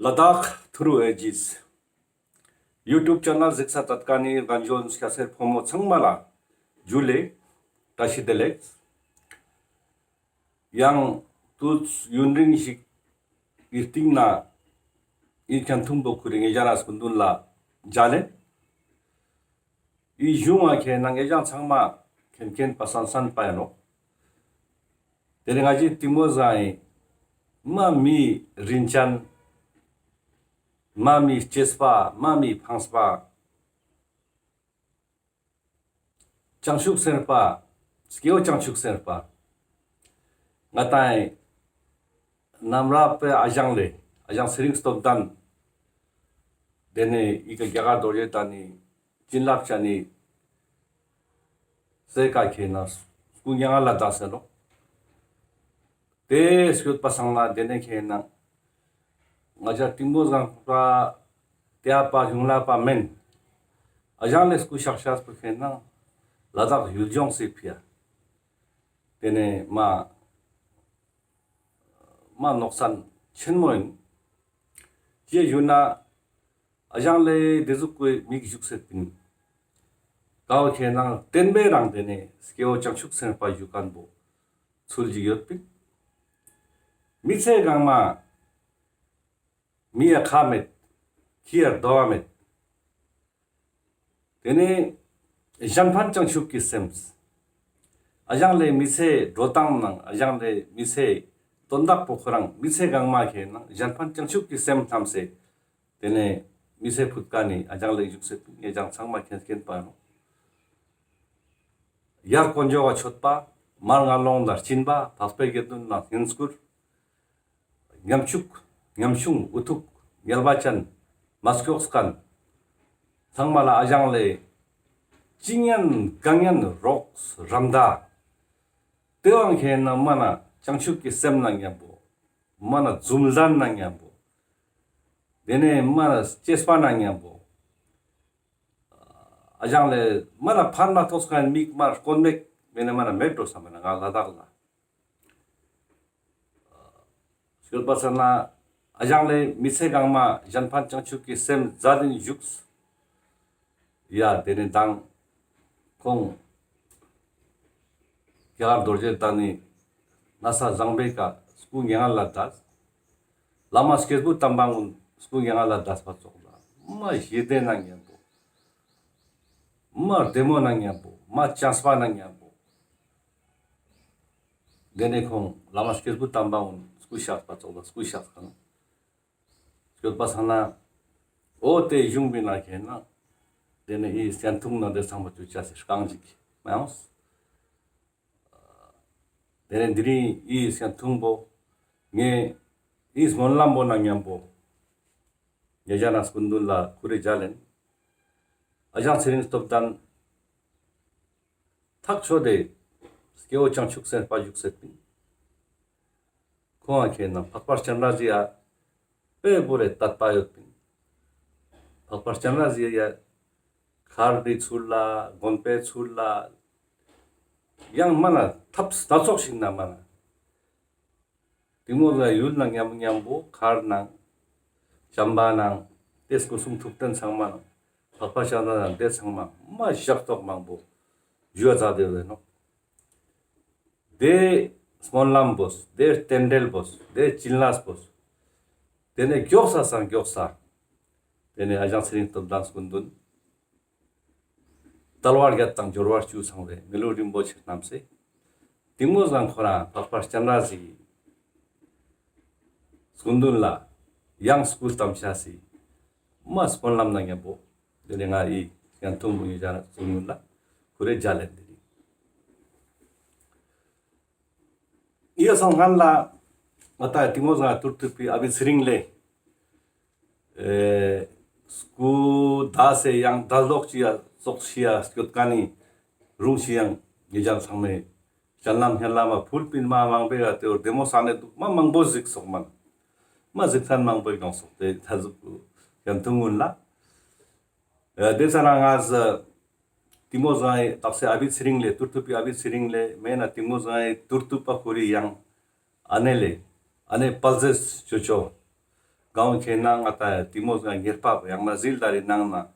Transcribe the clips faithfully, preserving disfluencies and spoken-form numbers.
ལ་དྭགས་ཐུ་རུ་ཨེ་ཇིས་ཡུ་ཊུབ་ཆེ་ནལ་གཟིགས་ས་ཏད་ཀ་ནི་རྒན་གཞོན་སྐྱ་སེར་ཕོ་མོ་ཚང་མ་ལ་ཇུ་ལེ་བཀྲ་ཤིས་བདེ་ལེགས། ཡང་ཏུས་ཡུན་རིང་ཞིག་གི་སྟིང་ནེ་ཨི་ཁན་ཐུང་པོ་ཁུ་རེ་ངེ་ཞ་རང་སྐུ་མདུན་ལ་མཇལ་ལེ། ཨི་གཞུང་ང་ཁེ་ནང་ངེ་ཞ་ཚང་མ་མཁྱེན་མཁྱེན་པ་སང་སང་པ་ཡིན་ནོག། དེ་ནེ་ང་ཞི་གཏིང་མོ་སྒང་ངི་མ་མི་རིན་ཅན། མ་མི་གཅེས་པ། མ་མི་ཕངས་པ། བྱང་ཆུབ་སེམས་དཔའ། སྐྱེ་བོ་བྱང་ཆུབ་སེམས་དཔའ། ང་ཏང་ངི་ནམ་ར་པའི་ཨ་ཞང་ལེ། ཨ་ཞང་ཚེ་རིང་སྟོབས་ལྡན། དེ་ནེ་ཨི་ཀ་རྒྱ་གར་རྡོ་རྗེ་གདན་ནི་བྱིན་རླབས་ཅན་ནི་སྐུ་ཁེ་ནང་སྐུ་མྱ་ངན་ལས་འདས་སེ་ནོག། དེ་སྐྱོད་པ་སང་ན་དེ་ནེ་ཁེ་ནང་ང་ཞ་གཏིང་མོ་སྒང་པ་ཏེ་ཨ་པ་གཞུང་ལ་པ་མེན། ཨ་ཞང་ལེ་སྐུ་གཤེགས་ཤེས་པོ་ཁེ་ནང་ལ་དྭགས་ཡུལ་ལྗོངས་སི་ཕི་ཡ། དེ་ནེ་མ་མ་ནོག་སན་ཆེན་མོ་ཡིན། ཅི་ཞུ་ན་ཨ་ཞང་ལེ་དེ་ཟུག་གི་མིག་བཞུགས་སེ་པིན། ཀའོ་ཁེ་ནང་བསྟན་པའི་རང་དེ་ནེ་སྐྱེ་བོ་བྱང་ཆུབ་སེམས་དཔའ་བཞུགས་མཁན་པོ་ཚུལ་ཞིག་ཡོད་པིན། མི་ཚེ་གང་མ་མི་ཡ་ཁ་མེད། ཁྱི་ཡ་རྡོ་བ་མེད། དེ་ནེ་གཞན་ཕན་བྱང་ཆུབ་ཀྱི་སེམས། ཨ་ཞང་ལེ་མི་ཚེ་འགྲོ་སྟངས་ནང་ཨ་ཞང་ལེ་མི་ཚེ་དོན་དག་པོ་ཁོ་རང་མི་ཚེ་གང་མ་ཁེ་ནང་གཞན་ཕན་བྱང་ཆུབ་ཀྱི་སེམས་ཐམས་སེ། དེ་ནེ་མི་ཚེ་ཕུད་ཀ་ནི་ཨ་ཞང་ལེ་བཞུགས་སེ་ངེ་ཞ་ཚང་མ་མཁྱེན་མཁྱེན་པ་ནོག། ཡར་དཀོན་མཆོག་ག་མཆོད་པ། མར་ངན་སློང་ལ་སྦྱིན་པ། འཕགས་པའི་དགེ་འདུན་ལ་བསྙེན་བཀུར། ཉམ་ཆུང་ཉམ་ཆུང་འུ་ཐུག་ངལ་བ་ཅན་མ་སྐྱོགས་མཁན་ཚང་མ་ལ་ཨ་ཞང་ལེ་ཅི་ཉན་གང་ཉན་རོགས་རམ་ད། དེ་བོ་ཁེ་ནང་མ་ན་བྱང་ཆུབ་ཀྱི་སེམས་ནང་མཉམ་པོ། མ་ན་འཛུམ་ལྡན་ནང་མཉམ་པོ། དེ་ནེ་མ་ན་གཅེས་པ་ནང་མཉམ་པོ། ཨ་ཞང་ལེ་མ་ན་ཕན་མ་ཐོགས་མཁན་མིག་མ་དཀོན་མེད་མེད་ན་མ་ན་མེད་འགྲོ་ས་མ་ན་ང་ལ་དྭགས་ལ། སྐྱོད་པ་སང་ན་ཨ་ཞང་ལེ་མི་ཚེ་གང་མ་གཞན་ཕན་བྱང་ཆུབ་ཀྱི་སེམས་མཛད་དེ་བཞུགས། ཡ་དེ་ནེ་མདང་ཁོང་རྒྱ་གར་རྡོ་རྗེ་གདན་ནི་གནས་བཟང་པོའི་ཀ་སྐུ་མྱ་ངན་ལས་འདས། བླ་མ་སྐྱེས་བུ་དམ་པ་ཀུན་སྐུ་མྱ་ངན་ལས་འདས་པ་ཙོགས་ལ་མ་ཞི་བདེ་ནང་མཉམ་པོ། མ་བདེ་མོ་ནང་མཉམ་པོ། མ་བྱམས་པ་ནང་མཉམ་པོ། དེ་ནེ་ཁོང་བླ་མ་སྐྱེས་བུ་དམ་པ་ཀུན་སྐུ་གཤེགས་པ་ཙོགས་ལ་སྐུ་གཤེགས་ཁང་སྐྱོད་པ་སང་ན། འོ་དེ་གཞུང་པོའི་ནང་ཁེ་ནང་དེ་ནེ་ཨི་སྐྱ་ཐུང་ནང་དེ་ཚང་མ་ཅུ་ཅ་སེ་རྐང་ཅིག་མ་ཡོངས། དེ་ནེ་དེ་རིང་ཨི་སྐྱ་ཐུང་པོ་ངེ་ཨི་སྨོན་ལམ་པོ་ནང་མཉམ་པོ་ཉེ་ཞ་ན་སྐུ་མདུན་ལ་ཁུར་རེ་མཇལ་ལེན། ཨ་ཞང་ཚེ་རིང་སྟོབས་ལྡན་ཐག་ཆོད་དེ་སྐྱེ་བོ་བྱང་ཆུབ་སེམས་དཔའ་བཞུགས་སེ་པིན། ཁོང་ཁེ་ནང་འཕགས་པ་སྤྱན་རས་གཟིགས་ཡ་དཔེ་བོ་རེ་དད་པ་ཡོད་པིན། འཕགས་པ་སྤྱན་རས་གཟིགས་ཡ་མཁར་དེ་ཚུར་ལ་དགོན་པའི་ཚུར་ལ་ཡང་མ་ན་ཐབས་སྣ་ཚོགས་ཤིག་ན་མ་ན་གཏིང་མོ་སྒང་ཡུལ་ནང་མཉམ་མཉམ་པོ་མཁར་ནང་བྱམས་པ་ནང་དེ་སྐུ་གསུང་ཐུགས་རྟེན་ཚང་མ་ནང་འཕགས་པ་སྤྱན་རས་གཟིགས་དེ་ཚང་མ་མ་ཞབས་ཏོག་མང་པོ་ཞུ་བ་མཛད་དེ་ཡོད་ནོག། དེ་སྨོན་ལམ་པོས། དེ་རྟེན་འབྲེལ་པོས། དེ་བྱིན་རླབས་པོས། དེ་ནེ་མགྱོགས་ས་སང་མགྱོགས་ས། དེ་ནེ་ཨ་ཞང་ཚེ་རིང་སྟོབས་ལྡན་སྐུ་མདུན་དལ་བ་བརྒྱད་དང་འབྱོར་བ་བཅུ་ཚང་བའི་མི་ལུས་རིན་པོ་ཆེ་བསྣམས་སེ། གཏིང་མོ་སྒང་ཁོ་རང་འཕགས་པ་སྤྱན་རས་གཟིགས་སྐུ་མདུན་ལ་ཡང་སྐུ་བལྟམས་ཤེས་སི་མ་སྨོན་ལམ་ནང་མཉམ་པོ། དེ་ནེ་ང་ཨི་སྐྱ་ཐུང་པོ་ཉེ་ཞ་ན་སྐུ་མདུན་ལ་ཁུར་རེ་མཇལ་ལེན་དེ་རིང་། ཡ་སང་སྔན་ལ་ང་ཏང་གཏིང་མོ་སྒང་ཏུར་ཏུ་པའི་ཨ་བི་ཚེ་རིང་ལེ། ཨེ་སྐུ་འདས་སེ་ཡང་ད་ལོག་ཅི་ཡ་ཙོགས་ཤི་ཡ་སྐྱོད་ཀ་ནི་རུང་ཤི་ཡང་ཉེ་ཞ་ཚང་མས་སྤྱན་ལམ་སྙན་ལམ་མ་ཕུལ་པིན། མ་མང་པོས་ཡ་དེ་བོ་བདེ་མོ་ས་ནེ་འདུག། མ་མང་པོ་གཟིགས་སོག་མ་ན་མ་གཟིགས་མཁན་མང་པོ་ཡོང་སོག། དེ་ད་ཟུག་གུ་ཡང་ཐུང་ངུན་ལ། ཨ་དེ་ཚ་ན་ང་ཟ་གཏིང་མོ་སྒང་ངི་ཏག་སེ་ཨ་བི་ཚེ་རིང་ལེ། ཏུར་ཏུ་པའི་ཨ་བི་ཚེ་རིང་ལེ་མེད་ན་གཏིང་མོ་སྒང་ངི་ཏུར་ཏུ་པ་ཁོ་རི་ཡང་ཨ་ནེ་ལེ། ཨ་ནེ་དཔལ་མཛེས་ཅོ་ཅོ། གང་ཁེ་ན་ང་ཏ་ཏིང་མོ་སྒང་ཉེར་པ་བོ་ཡང་ན་ཟིལ་དར་རི་ནང་ན་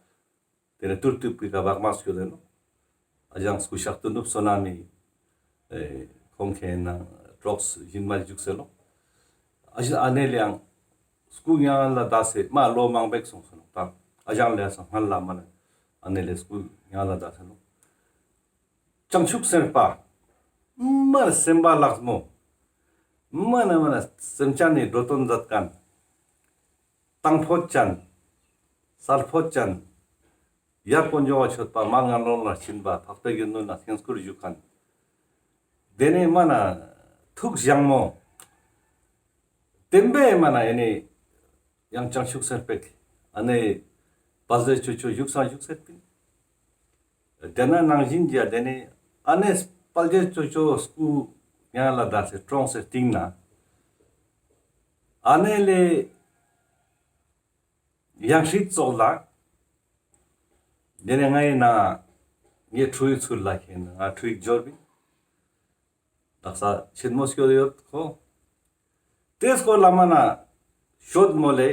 ཏེ་ནེ་ཏུར་ཏུ་པི་ཀ་བག་མ་སྐྱོད་དེ་ནོག། ཨ་ཞང་སྐུ་ཤག་དོན་གྲུབ་བསོད་ནམས་ནི་ཨེ་ཁོང་ཁེ་ན་གྲོགས་ཞིན་མ་བཞུགས་སེ་ནོག། ཨ་ཞང་ཨ་ནེ་ལེ་ཡང་སྐུ་མྱ་ངན་ལ་འདས་སེ་མ་ལོ་མང་པོ་སོང་སེ་ནོག། ད་ཨ་ཞང་ལེ་སང་སྔན་ལ་མ་ན་ཨ་ནེ་ལེ་སྐུ་མྱ་ངན་ལ་འདས་སེ་ནོག། བྱང་ཆུབ་སེམས་དཔའ། མ་སེམས་པ་ལྷག་མོ། མ་ན་མ་ན་སེམས་ཅན་ནི་འགྲོ་དོན་མཛད་མཁན། གཏང་ཕོད་ཅན། གསལ་ཕོད་ཅན། ཡར་དཀོན་མཆོག་མཆོད་པ་མར་ངན་སློང་ལ་སྦྱིན་པ་འཕགས་པའི་དགེ་འདུན་ལ་བསྙེན་བཀུར་ཞུ་མཁན། ཏེ་ནེ་མ་ན་ཐུགས་བཟང་མོ། བདེན་པའི་མ་ན་ཨེ་ནེ་ཡང་བྱང་ཆུབ་སེམས་དཔའི་ཨ་ནེ་དཔལ་འཛེས་ཅོ་ཅོ་བཞུགས་སང་བཞུགས་སེ་པིན། ཏེ་ན་ནང་བཞིན་གྱི་ཏེ་ནེ་ཨ་ནེ་དཔལ་འཛེས་ཅོ་ཅོ་སྐུ་མྱ་ངན་ལ་འདས་སེ་གྲོངས་སེ་སྟིང་ན་ཨ་ནེ་ལེ་ཡང་སྲིད་ཙོགས་ལ་ཏེ་ནེ་ངའི་ན་ངའི་ཕྲུ་གུའི་ཚུལ་ལ་ཁེ་ན་ང་ཕྲུ་གུ་འབྱོར་བིན། དག་ས་ཆེན་མོ་སྐྱོད་ཡོད་ཁོ། ཏེ་སྐོར་ལ་མ་ན་ཤོད་མོལ་ལེ།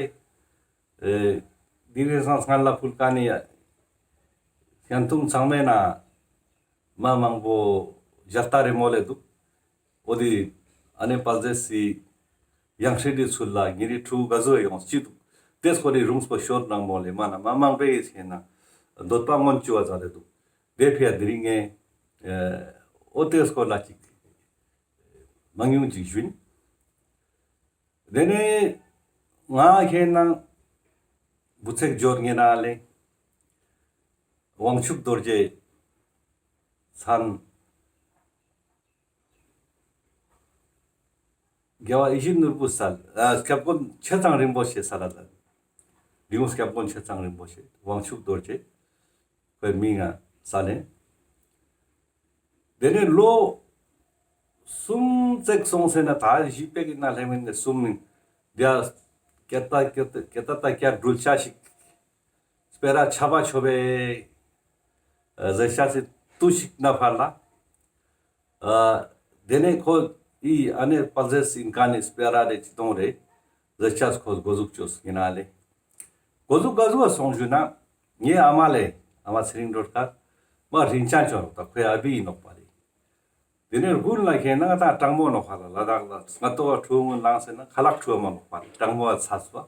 ཨེ་དེ་རིང་སང་སྔན་ལ་ཕུལ་མཁན་ནི་ཡན་ཐུང་ཚང་མའི་ན་མ་མང་པོ་ཞལ་ལྟ་རེ་མོལ་ལེ་འདུག། འོ་དེ་ཨ་ནེ་དཔལ་འཛེས་སི་ཡང་སྲིད་དི་ཚུལ་ལ་ཉེ་རི་ཕྲུ་གུ་ག་ཟུག་ཡོང་ཅི་འདུག། ཏེ་སྐོར་རི་རུང་སྤོ་ཤོད་ནང་མོལ་ལེ་མ་ན་མ་མང་པོའི་ཁེ་ན་འདོད་པ་མངོན་ཅུག་པ་མཛད་དེ་འདུག། ཏེ་ཕི་ཡ་དེ་རིང་ངས་ཨེ་འོ་ཏེ་སྐོར་ལ་ཅིག་མང་ཉུང་ཅིག་ཞུ་ཨིན། ཏེ་ནེ་ང་ཁེ་ན་བུ་ཚེག་འབྱོར་ངེ་ན་ལེ། དབང་ཕྱུག་རྡོ་རྗེ་མཚན། རྒྱལ་བ་ཡིད་བཞིན་ནོར་བུ་གསལ། ཨ་སྐྱབས་མགོན་ཆེ་ཚང་རིན་པོ་ཆེ་གསལ་ལ་ལ། ལི་ངུ་སྐྱབས་མགོན་ཆེ་ཚང་རིན་པོ་ཆེ་དབང་ཕྱུག་རྡོ་རྗེ། ཁོའི་མིང་ང་གསལ་ལེ། ཏེ་ནེ་ལོ་གསུམ་ཙེག་སོང་སེ་ན་ད་བཞི་པའི་ནང་ལྷེ་མིན་ནེ་གསུམ་མིན། ཏེ་ཡ་ཀེ་ཏ་ཀེ་ཏ་ཀེ་ཏ་ཏ་ཀྱ་འགྲུལ་ཆ་ཞིག་སྤེ་ར་ཆ་བ་ཆོ་བའི་ཟེར་ཆ་སི་ཏུ་ཞིག་ན་ཕར་ལ། ཨ་ཏེ་ནེ་ཁོ་ཨི་ཨ་ནེ་དཔལ་འཛེས་སི་ཨིན་ཀ་ནི་སྤེ་ར་རེ་ཅི་གཏོང་རེ་ཟེར་ཆ་ཁོ་གོ་ཟུག་ཅོས་ཨིན་ན་ལེ། གོ་ཟུག་ག་ཟུག་སོང་ཞུ་ན་ངའི་ཨ་མ་ལེ་ཨ་མ་ཚེ་རིང་སྒྲོལ་དཀར་མ་རིན་ཅན་ཅོ་ནོག་ད་ཁོའི་ཨ་བི་ཨིན་ནོག་པ་ལེ། ཏེ་ནེ་དགུན་ལ་ཁེ་ན་ང་ཏང་གྲང་མོ་ནོག་ཧ་ལ་ལ་དྭགས་ལ་སྔ་ཏོག་ཁྲུ་ངུན་ལངས་སེ་ན་ཁ་ལག་ཁྲུ་མ་ནོག་པ་གྲང་མོ་ཨ་ཚ་སོ།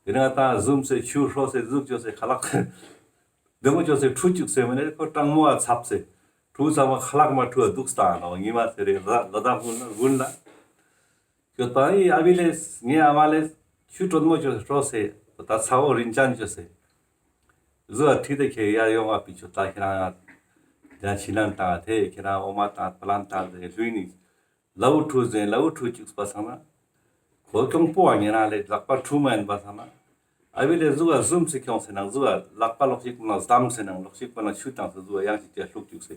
ཏེ་ནེ་ང་ཏང་ཟུམ་སེ་ཆུ་ཧྲོ་སེ་ཟུག་ཅོ་སེ་ཁ་ལག་དེ་མོ་ཅོ་སེ་ཁྲུ་ཅུག་སེ་མ་ནེ་ཁོ་གྲང་མོ་ཨ་ཚབ་སེ་ཁྲུ་ཚང་མ་ཁ་ལག་མ་ཁྲུ་ཨ་དུག་སྟ་ནོག་ཉི་མ་ཚེ་རེ་ལ་ལ་དྭགས་དགུན་ལ་དགུན་ལ། ཁྱོད་པ་ཨི་ཨ་བི་ལེ་ངའི་ཨ་མ་ལེ་ཆུ་དྲོན་མོ་ཅོ་སེ་ཧྲོ་སེ་ད་ཚ་བོ་རིན་ཅན་ཅོ་སེ། ཟུ་བ་ཁྲིད་དེ་ཁྱེད་ཡར་ཡོང་བ་པི་ཆོ་ད་ཁྱེད་རང་ཡང་ཕྱི་ལན་བཏང་ཐེ་ཁྱེད་རང་འོ་མ་བཏང་པ་ལན་བཏང་ཟེར་ལུས་ནི། ལ་འུ་ཁྲུ་ཟེར་ལ་འུ་ཁྲུ་ཅུག་པ་སང་ན། ཁོ་གྱོང་པོ་བ་ཉེ་རང་ལེ་ལག་པ་ཁྲུ་མ་ཡིན་པ་སང་ན། ཨ་བི་ལེ་ཟུ་བ་ཟུམ་སེ་ཁྱོང་སེ་ནང་ཟུ་བ་ལག་པ་ལོག་ཞིག་པ་ན་སྡམ་སེ་ནང་ལོག་ཞིག་པ་ན་ཆུ་བཏང་སེ་ཟུ་བ་ཡང་ཞིག་ཅེས་ལྷུག་ཅུག་སེ།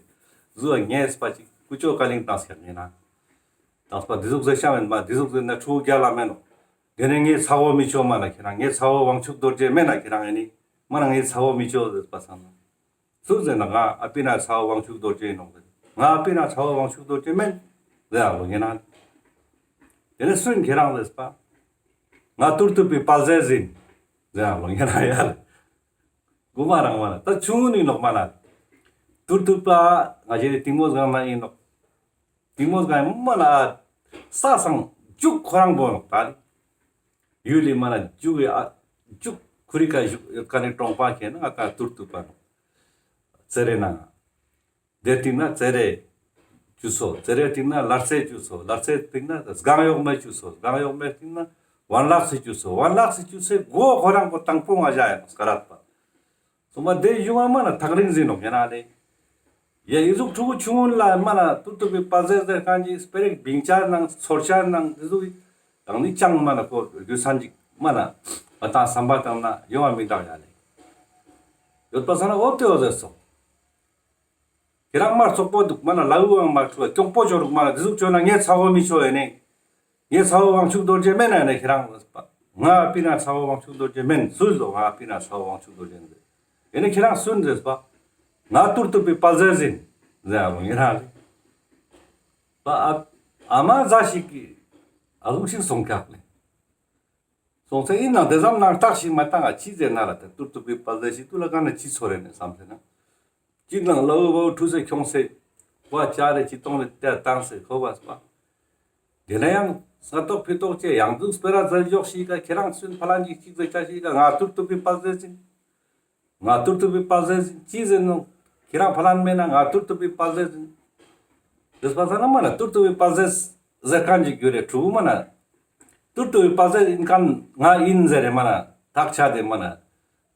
ཟུ་བ་ཉེས་པ་ཅིག་ཀུ་ཅོ་ཀ་ལིང་བཏང་སེ་ཉེ་རང་། བཏང་སྤ་འདི་ཟུག་ཟེར་ཤ་མེན་མ་འདི་ཟུག་ཟེར་ན་ཕྲུ་གུ་རྒྱ་ལ་མེན་ནོ། དེ་ནས་ངའི་ཚ་བོ་མི་ཆོག་མ་ན་ཁྱེད་རང་ངའི་ཚ་བོ་དབང་ཕྱུག་རྡོ་རྗེ་མེན་ན་ཁྱེད་རང་ཨེ་ནི་མ་ན་ངའི་ཚ་བོ་མི་ཆོག་ཟེར་པ་སང་ན། སུ་ཟེར་ན་ང་ཨ་པི་ན་ཚ་བོ་དབང་ཕྱུག་རྡོ་རྗེ་ཡིན་ནོ་ཟེར། ང་ཨ་པི་ན་ཚ་བོ་དབང་ཕྱུག་རྡོ་རྗེ་མེན་ཟེར་ཨ་ལོ་ངེ་ན། དེ་ནས་སུན་ཁྱེད་རང་ཟེར་པ། ང་ཏུར་ཏུ་པའི་དཔལ་འཛེས་ཡིན་ཟེར་ཨ་ལོ་ངེ་ན་ཡ། གོ་མ་རང་མ་ན་ད་ཆུང་ངུན་ཡིན་ནོག་མ་ན། ཏུར་ཏུ་པ་ང་ཞེ་ནི་གཏིང་མོ་སྒང་ན་ཡིན་ནོག། གཏིང་མོ་སྒང་མ་ན་ས་སང་རྒྱུག་ཁོ་རང་བོ་ནོག་ད་ལི། ཡུལ་ལི་མ་ན་རྒྱུག་ཡ་རྒྱུག་ཁུ་རི་ཀ་བཞུགས་ཡོད་ཀ་ནི་གྲོང་པ་ཁྱེད་ན་ང་ད་ཏུར་ཏུ་པ་ནོག། ཙེ་རེ་ན། དེ་སྟིང་ན་ཙེ་རེ་ཅུ་སོ། ཙེ་རེ་སྟིང་ན་ལར་ཙེ་ཅུ་སོ། ལར་ཙེ་སྟིང་ན་སྒང་གཡོག་མེ་ཅུ་སོ། སྒང་གཡོག་མེ་སྟིང་ན་ཝན་ལག་སི་ཅུ་སོ། ཝན་ལག་སི་ཅུ་སེ་གོ་ཁོ་རང་གོ་དང་པོ་ང་ཞ་ཡ་ནོག་སྐ་རད་པ། སོ་མ་དེ་ཡུང་བ་མ་ན་ཐག་རིང་ཟིན་ནོག་ཡ་ན་ལེ། ཡ་ཡི་ཟུག་ཕྲུ་གུ་ཆུང་ངུན་ལ་མ་ན་ཏུ་ཏུ་པའི་པ་ཟེར་ཟེར་ཁན་གྱི་སྤེ་རིག་བིང་ཆ་ནང་ཚོར་ཆ་ནང་དེ་ཟུག་དང་ནི་ཅང་མ་ན་ཁོ་རྒྱུ་སན་ཅིག་མ་ན་ང་དང་བསམ་པ་བཏང་ན་ཡོང་བ་མི་འདུག་ཡ་ལེ། ཡོད་པ་ས་ན་འོ་ཏེ་འོ་ཟེར་སོང་། ཁྱེད་རང་མ་རྩོག་པོ་འདུག་མ་ན་ལ་འུ་ཨང་མ་ཁྲུ་ཨ་གྱོང་པོ་ཅོ་རུག་མ་ན་དེ་ཟུག་ཅོ་ན་ངའི་ཚ་བོ་མི་ཆོག་ཨེ་ནི། ངའི་ཚ་བོ་དབང་ཕྱུག་རྡོ་རྗེ་མེན་ན་ཨེ་ནི་ཁྱེད་རང་ཟེར་པ། ང་ཨ་པི་ན་ཚ་བོ་དབང་ཕྱུག་རྡོ་རྗེ་མེན་སུ་ལོ་ང་ཨ་པི་ན་ཚ་བོ་དབང་ཕྱུག་རྡོ་རྗེ་ཟེར། ཨེ་ནི་ཁྱེད་རང་སུན་ཟེར་པ། ང་ཏུར་ཏུ་པའི་དཔལ་འཛེས་ཡིན་ཟེར་ཨ་ལོ་ངེ་རང་ལེ། པ་ཨ་ཨ་མ་ཟ་ཞིག་གི་ཨ་ལུག་ཞིག་སོང་ཁག་ལེ། སོང་ཚེ་ཡིན་ནང་དེ་ཙམ་ནང་བརྟག་ཞིག་མ་བཏང་ང་ཅི་ཟེར་ན་ལ་དེ་ཏུར་ཏུ་པའི་དཔལ་ཟས་ཤིག་ཏུ་ལ་ག་ན་ཅི་ཚོར་རེ་ནས་བསམ་ཚེ་ན། ཅི་ནང་ལ་འུ་བ་འུ་ཁྲུ་སེ་ཁྱོང་སེ་བ་ཅ་རེ་ཅི་གཏོང་རེ་དེ་བཏང་སེ་ཁོ་བ་སྤ། དེ་ན་ཡང་ས་ཏོག་ཕི་ཏོག་ཅེ་ཡང་དུ་སྤེ་ར་ཛར་འཇོག་ཤིག་ག་ཁྱེད་རང་ཚུན་ཕ་ལན་གྱི་ཅིག་ཟེར་ཅ་ཤིག་ག་ང་ཏུར་ཏུ་པའི་དཔལ་ཟས་ཡིན། ང་ཏུར་ཏུ་པའི་དཔལ་ཟས་ཡིན་ཅི་ཟེར་ནོ། ཁྱེད་རང་ཕ་ལན་མེད་ན་ང་ཏུར་ཏུ་པའི་དཔལ་ཟས་ཡིན། དེ་སྤ་ས་ན་མ་ན་ཏུར་ཏུ་པའི་དཔལ་ཟས་ཟེར་མཁན་ཅིག་ཡོད་རེ་ཕྲུ་གུ་མ་ན། ཏུར་ཏུ་པའི་དཔལ་ཟས་ཡིན་མཁན་ང་ཡིན་ཟེར་རེ་མ་ན་ཐག་ཆད་དེ་མ་ན།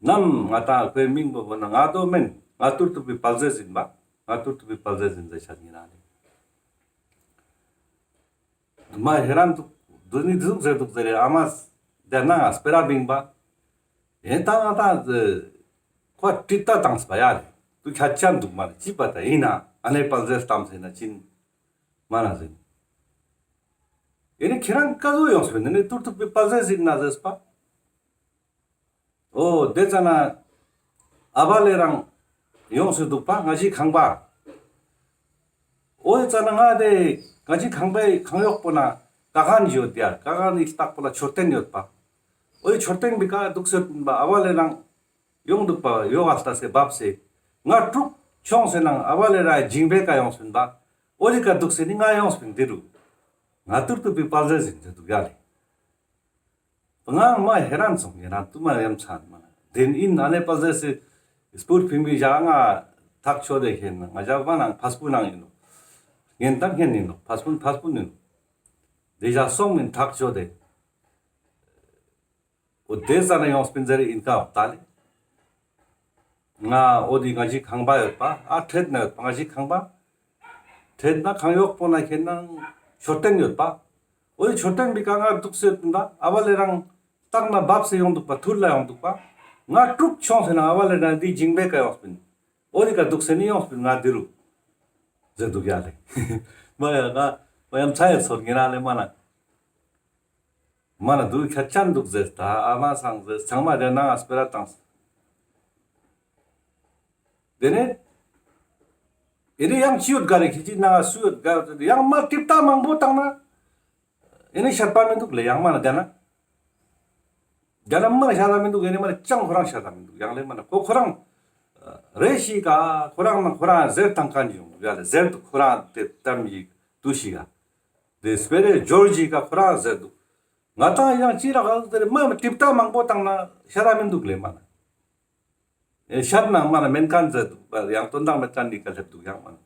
ནམ་ང་ཏང་ཁོའི་མིང་པོ་བོ་ན་ང་དོ་མེན་ང་ཏུར་ཏུ་པའི་དཔལ་ཟས་ཡིན་པ། ང་ཏུར་ཏུ་པའི་དཔལ་ཟས་ཡིན་ཟེར་ཆ་ཡིན་ན་ནི། མ་ཧེ་རན་འདུག་དུ་ནི་འདུག་ཟེར་འདུག་ཟེར་རེ་ཨ་མ་དེ་ན་ང་སྤེ་ར་བིང་པ། ཡེ་ད་ང་ད་ཁོ་ཏྲི་ཏ་དང་སྤ་ཡ་རེ་དུ་ཁྱད་ཆ་འདུག་མ་རེ་ཅི་པ་ད་ཡིན་ན་ཨ་ནེ་དཔལ་ཟས་གཏམ་ཟེར་ན་ཅིན་མ་ན་ཟེར། ཡེ་ནི་ཁྱེད་རང་ཀ་ཟུ་ཡོངས་པའི་ནི་ནི་ཏུར་ཏུ་པའི་དཔལ་ཟས་ཟིན་ན་ཟེར་སྤ། འོ་དེ་ཙ་ན་ཨ་བ་ལེ་རང་ཡོངས་སུ་འདུག་པ་ང་ཞིག་ཁང་པ། འོ་ཙ་ན་ང་དེ་ང་ཞིག་ཁང་པའི་ཁང་ཡོག་པོ་ན་ཀ་ཁན་ཡོད་ཡ་ཀ་ཁན་ནི་ལྟག་པོ་ལ་མཆོད་རྟེན་ཡོད་པ། འོ་མཆོད་རྟེན་པའི་ཀ་འདུག་ཟེར་པ་ཨ་བ་ལེ་རང་ཡོང་འདུག་པ་ཡོག་ཨ་ལྟ་སེ་བབ་སེ་ང་དྲུག་ཆོང་སེ་ནང་ཨ་བ་ལེ་རང་ཇིང་པའི་ཀ་ཡོངས་པིན་པ། འོ་དེ་ཀ་འདུག་སེ་ནི་ང་ཡོངས་པིན་དེ་རུ་ང་ཏུར་ཏུ་པའི་དཔལ་ཟས་ཟིན་ཟེར་འདུག་ཡ་ལེ། ང་མ་ཧེ་རན་སོང་ཡེ་རང་དུ་མ་ཡམ་ཚན་མ་ན་དེན་ཨིན་ཨ་ནེ་དཔལ་ཟས་སི་སྤུར་ཕིང་བི་ཞག་ང་ཐག་ཆོད་དེ་ཁེན་ན་ང་ཞག་པ་ནང་ཕ་སྤུ་ནང་ཡིན་ནོ། ངན་དང་ཁེན་ཡིན་ནོ་ཕ་སྤུ་ཕ་སྤུ་ཡིན་ནོ། དེ་ཞག་སོང་མིན་ཐག་ཆོད་དེ། འོ་དེ་ཙ་ན་ཡོངས་པིན་ཟེར་ཨིན་ཀ་བ་ད་ལེ། ང་འོ་དེ་ང་ཞིག་ཁང་པ་ཡོད་པ་ཨ་ཁྲེད་ན་ཡོད་པ་ང་ཞིག་ཁང་པ། ཁྲེད་ན་ཁང་ཡོག་པོ་ན་ཁེན་ན་མཆོད་རྟེན་ཡོད་པ། འོ་དེ་མཆོད་རྟེན་པའི་ཀ་ང་འདུག་སེ་ཡོད་པིན་པ་ཨ་བ་ལེ་རང་ལྟག་ན་བབ་སེ་ཡོང་འདུག་པ་ཐུར་ལ་ཡོང་འདུག་པ། ང་དྲུག་ཆོང་སེ་ན་ཨ་བ་ལེ་རང་དེ་ཇིང་པའི་ཀ་ཡོངས་པིན། འོ་དེ་ཀ་འདུག་སེ་ནི་ཡོངས་པིན་ང་དེ་རུ་ཟེར་འདུག་ཡ་ལེ། མ་ཡ་ང་མ་ཡ་མཚན་ཡ་ཚོར་ངེ་རང་ལེ་མ་ན། མ་ན་དུ་ཁྱད་ཆ་འདུག་ཟེར་ད་ཨ་མ་སང་ཟེར་ཚང་མ་དེ་ནང་ང་སྤེ་ར་བཏང་། དེ་ནས་ཨེ་ནི་ཡང་ཅི་ཡོད་ག་རེ་ཁྱི་ཅི་ནང་ང་སུ་ཡོད་ག་རེ་ཡང་མ་ཏིབ་ཏ་མང་པོ་བཏང་ན་ཨེ་ནི་ཤད་པ་མི་འདུག་ལེ་ཡང་མ་ན་དེ་ན། དེ་ན་མ་ན་ཤད་ད་མི་འདུག་ཨེ་ནི་མ་ན་ཅང་ཁོ་རང་ཤད་ད་མི་འདུག་ཡང་ལེ་མ་ན་ཁོ་ཁོ་རང་རེ་ཞིག་ག་ཁོ་རང་ན་ཁོ་རང་ཟེར་བཏང་མཁན་ཡོང་ཡ་ལེ་ཟེར་དུ་ཁོ་རང་དེ་གཏམ་ཡིག་དུ་ཞིག་ག་དེ་སྤེ་རེ་ཇོར་ཇི་ཀ་ཁོ་རང་ཟེར་འདུག་ང་ཏང་ཡང་ཅི་རག་ཟེར་མ་མ་ཏིབ་ཏ་མང་པོ་བཏང་ན་ཤད་ད་མི་འདུག་ལེ་མ་ན། ཨེ་ཤད་ན་མ་ན་མེན་མཁན་ཟེར་འདུག་པ་ཡང་དོན་དག་མེད་མཁན་ནི་ཀ་སླེབས་འདུག་ཡང་མ་ན།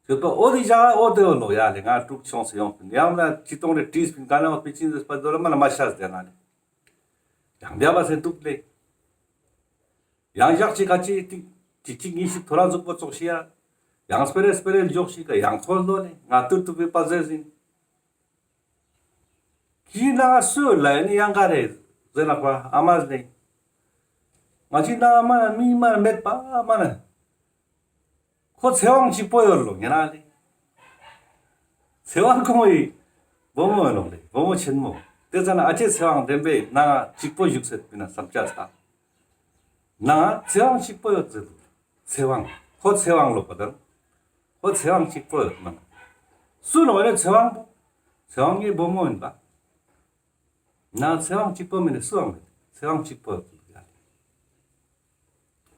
ཁྱོད་པ་འོ་དེ་ཞག་འོ་དེ་འོ་ལོ་ཡ་ལེ་ང་དྲུག་ཆོང་སེ་ཡོང་ཡང་ལ་ཅི་གཏོང་རེ་བྲིས་པིན་ག་ན་འོ་པི་ཅིན་ཟེར་པ་དོ་ལ་མ་ན་མ་ཤད་ཟེར་ན་ལེ། ཡང་བྱ་བ་ཟེར་འདུག་ལེ། ཡང་ཞག་ཅིག་ག་ཅིག་ཏིག་ཅིག་ཅིག་ཉིས་ཤིག་ཐོ་ར་ཟུག་པོ་ཙོགས་ཤིག་ཡ། ཡང་སྤེ་རེ་སྤེ་རེ་འཇོག་ཤིག་ག་ཡང་ཐོ་ལོ་ལེ་ང་ཏུར་ཏུ་པའི་དཔལ་ཟས་ཟིན། ཁྱི་ནང་སུ་ལ་ཡ་ནི་ཡང་ག་རེ་ཟེར་ན་པ་ཨ་མ་ལེ། ང་ཅི་ནང་མ་ན་མི་མ་མེད་པ་མ་ན། ཁོ་ཚེ་དབང་གཅིག་པོ་ཡོད་ལོ་ངེ་རང་ལེ། ཚེ་དབང་ཁོང་ངི་བུ་མོ་ཡོད་ལོ་ལེ་བུ་མོ་ཆེན་མོ། དེ་ཙ་ན་ཨ་ཅེ་ཚེ་དབང་བདེན་པའི་ནང་གཅིག་པོ་བཞུགས་སེད་པིན་ན་བསམ་ཆ་ས། ནང་ཚེ་དབང་གཅིག་པོ་ཡོད་ཟེར་ལོ། ཚེ་དབང་ཁོ་ཚེ་དབང་ལོ་པ་དང་། ཁོ་ཚེ་དབང་གཅིག་པོ་ཡོད་མ་ན། སུ་ལོ་རེ་ཚེ་དབང་པོ། ཚེ་དབང་གི་བུ་མོ་ཡིན་པ། ན་ཚེ་དབང་གཅིག་པོ་མིན་ནི་སུའང་མེད། ཚེ་དབང་གཅིག་པོ་ཡོད་ཡ་ལེ།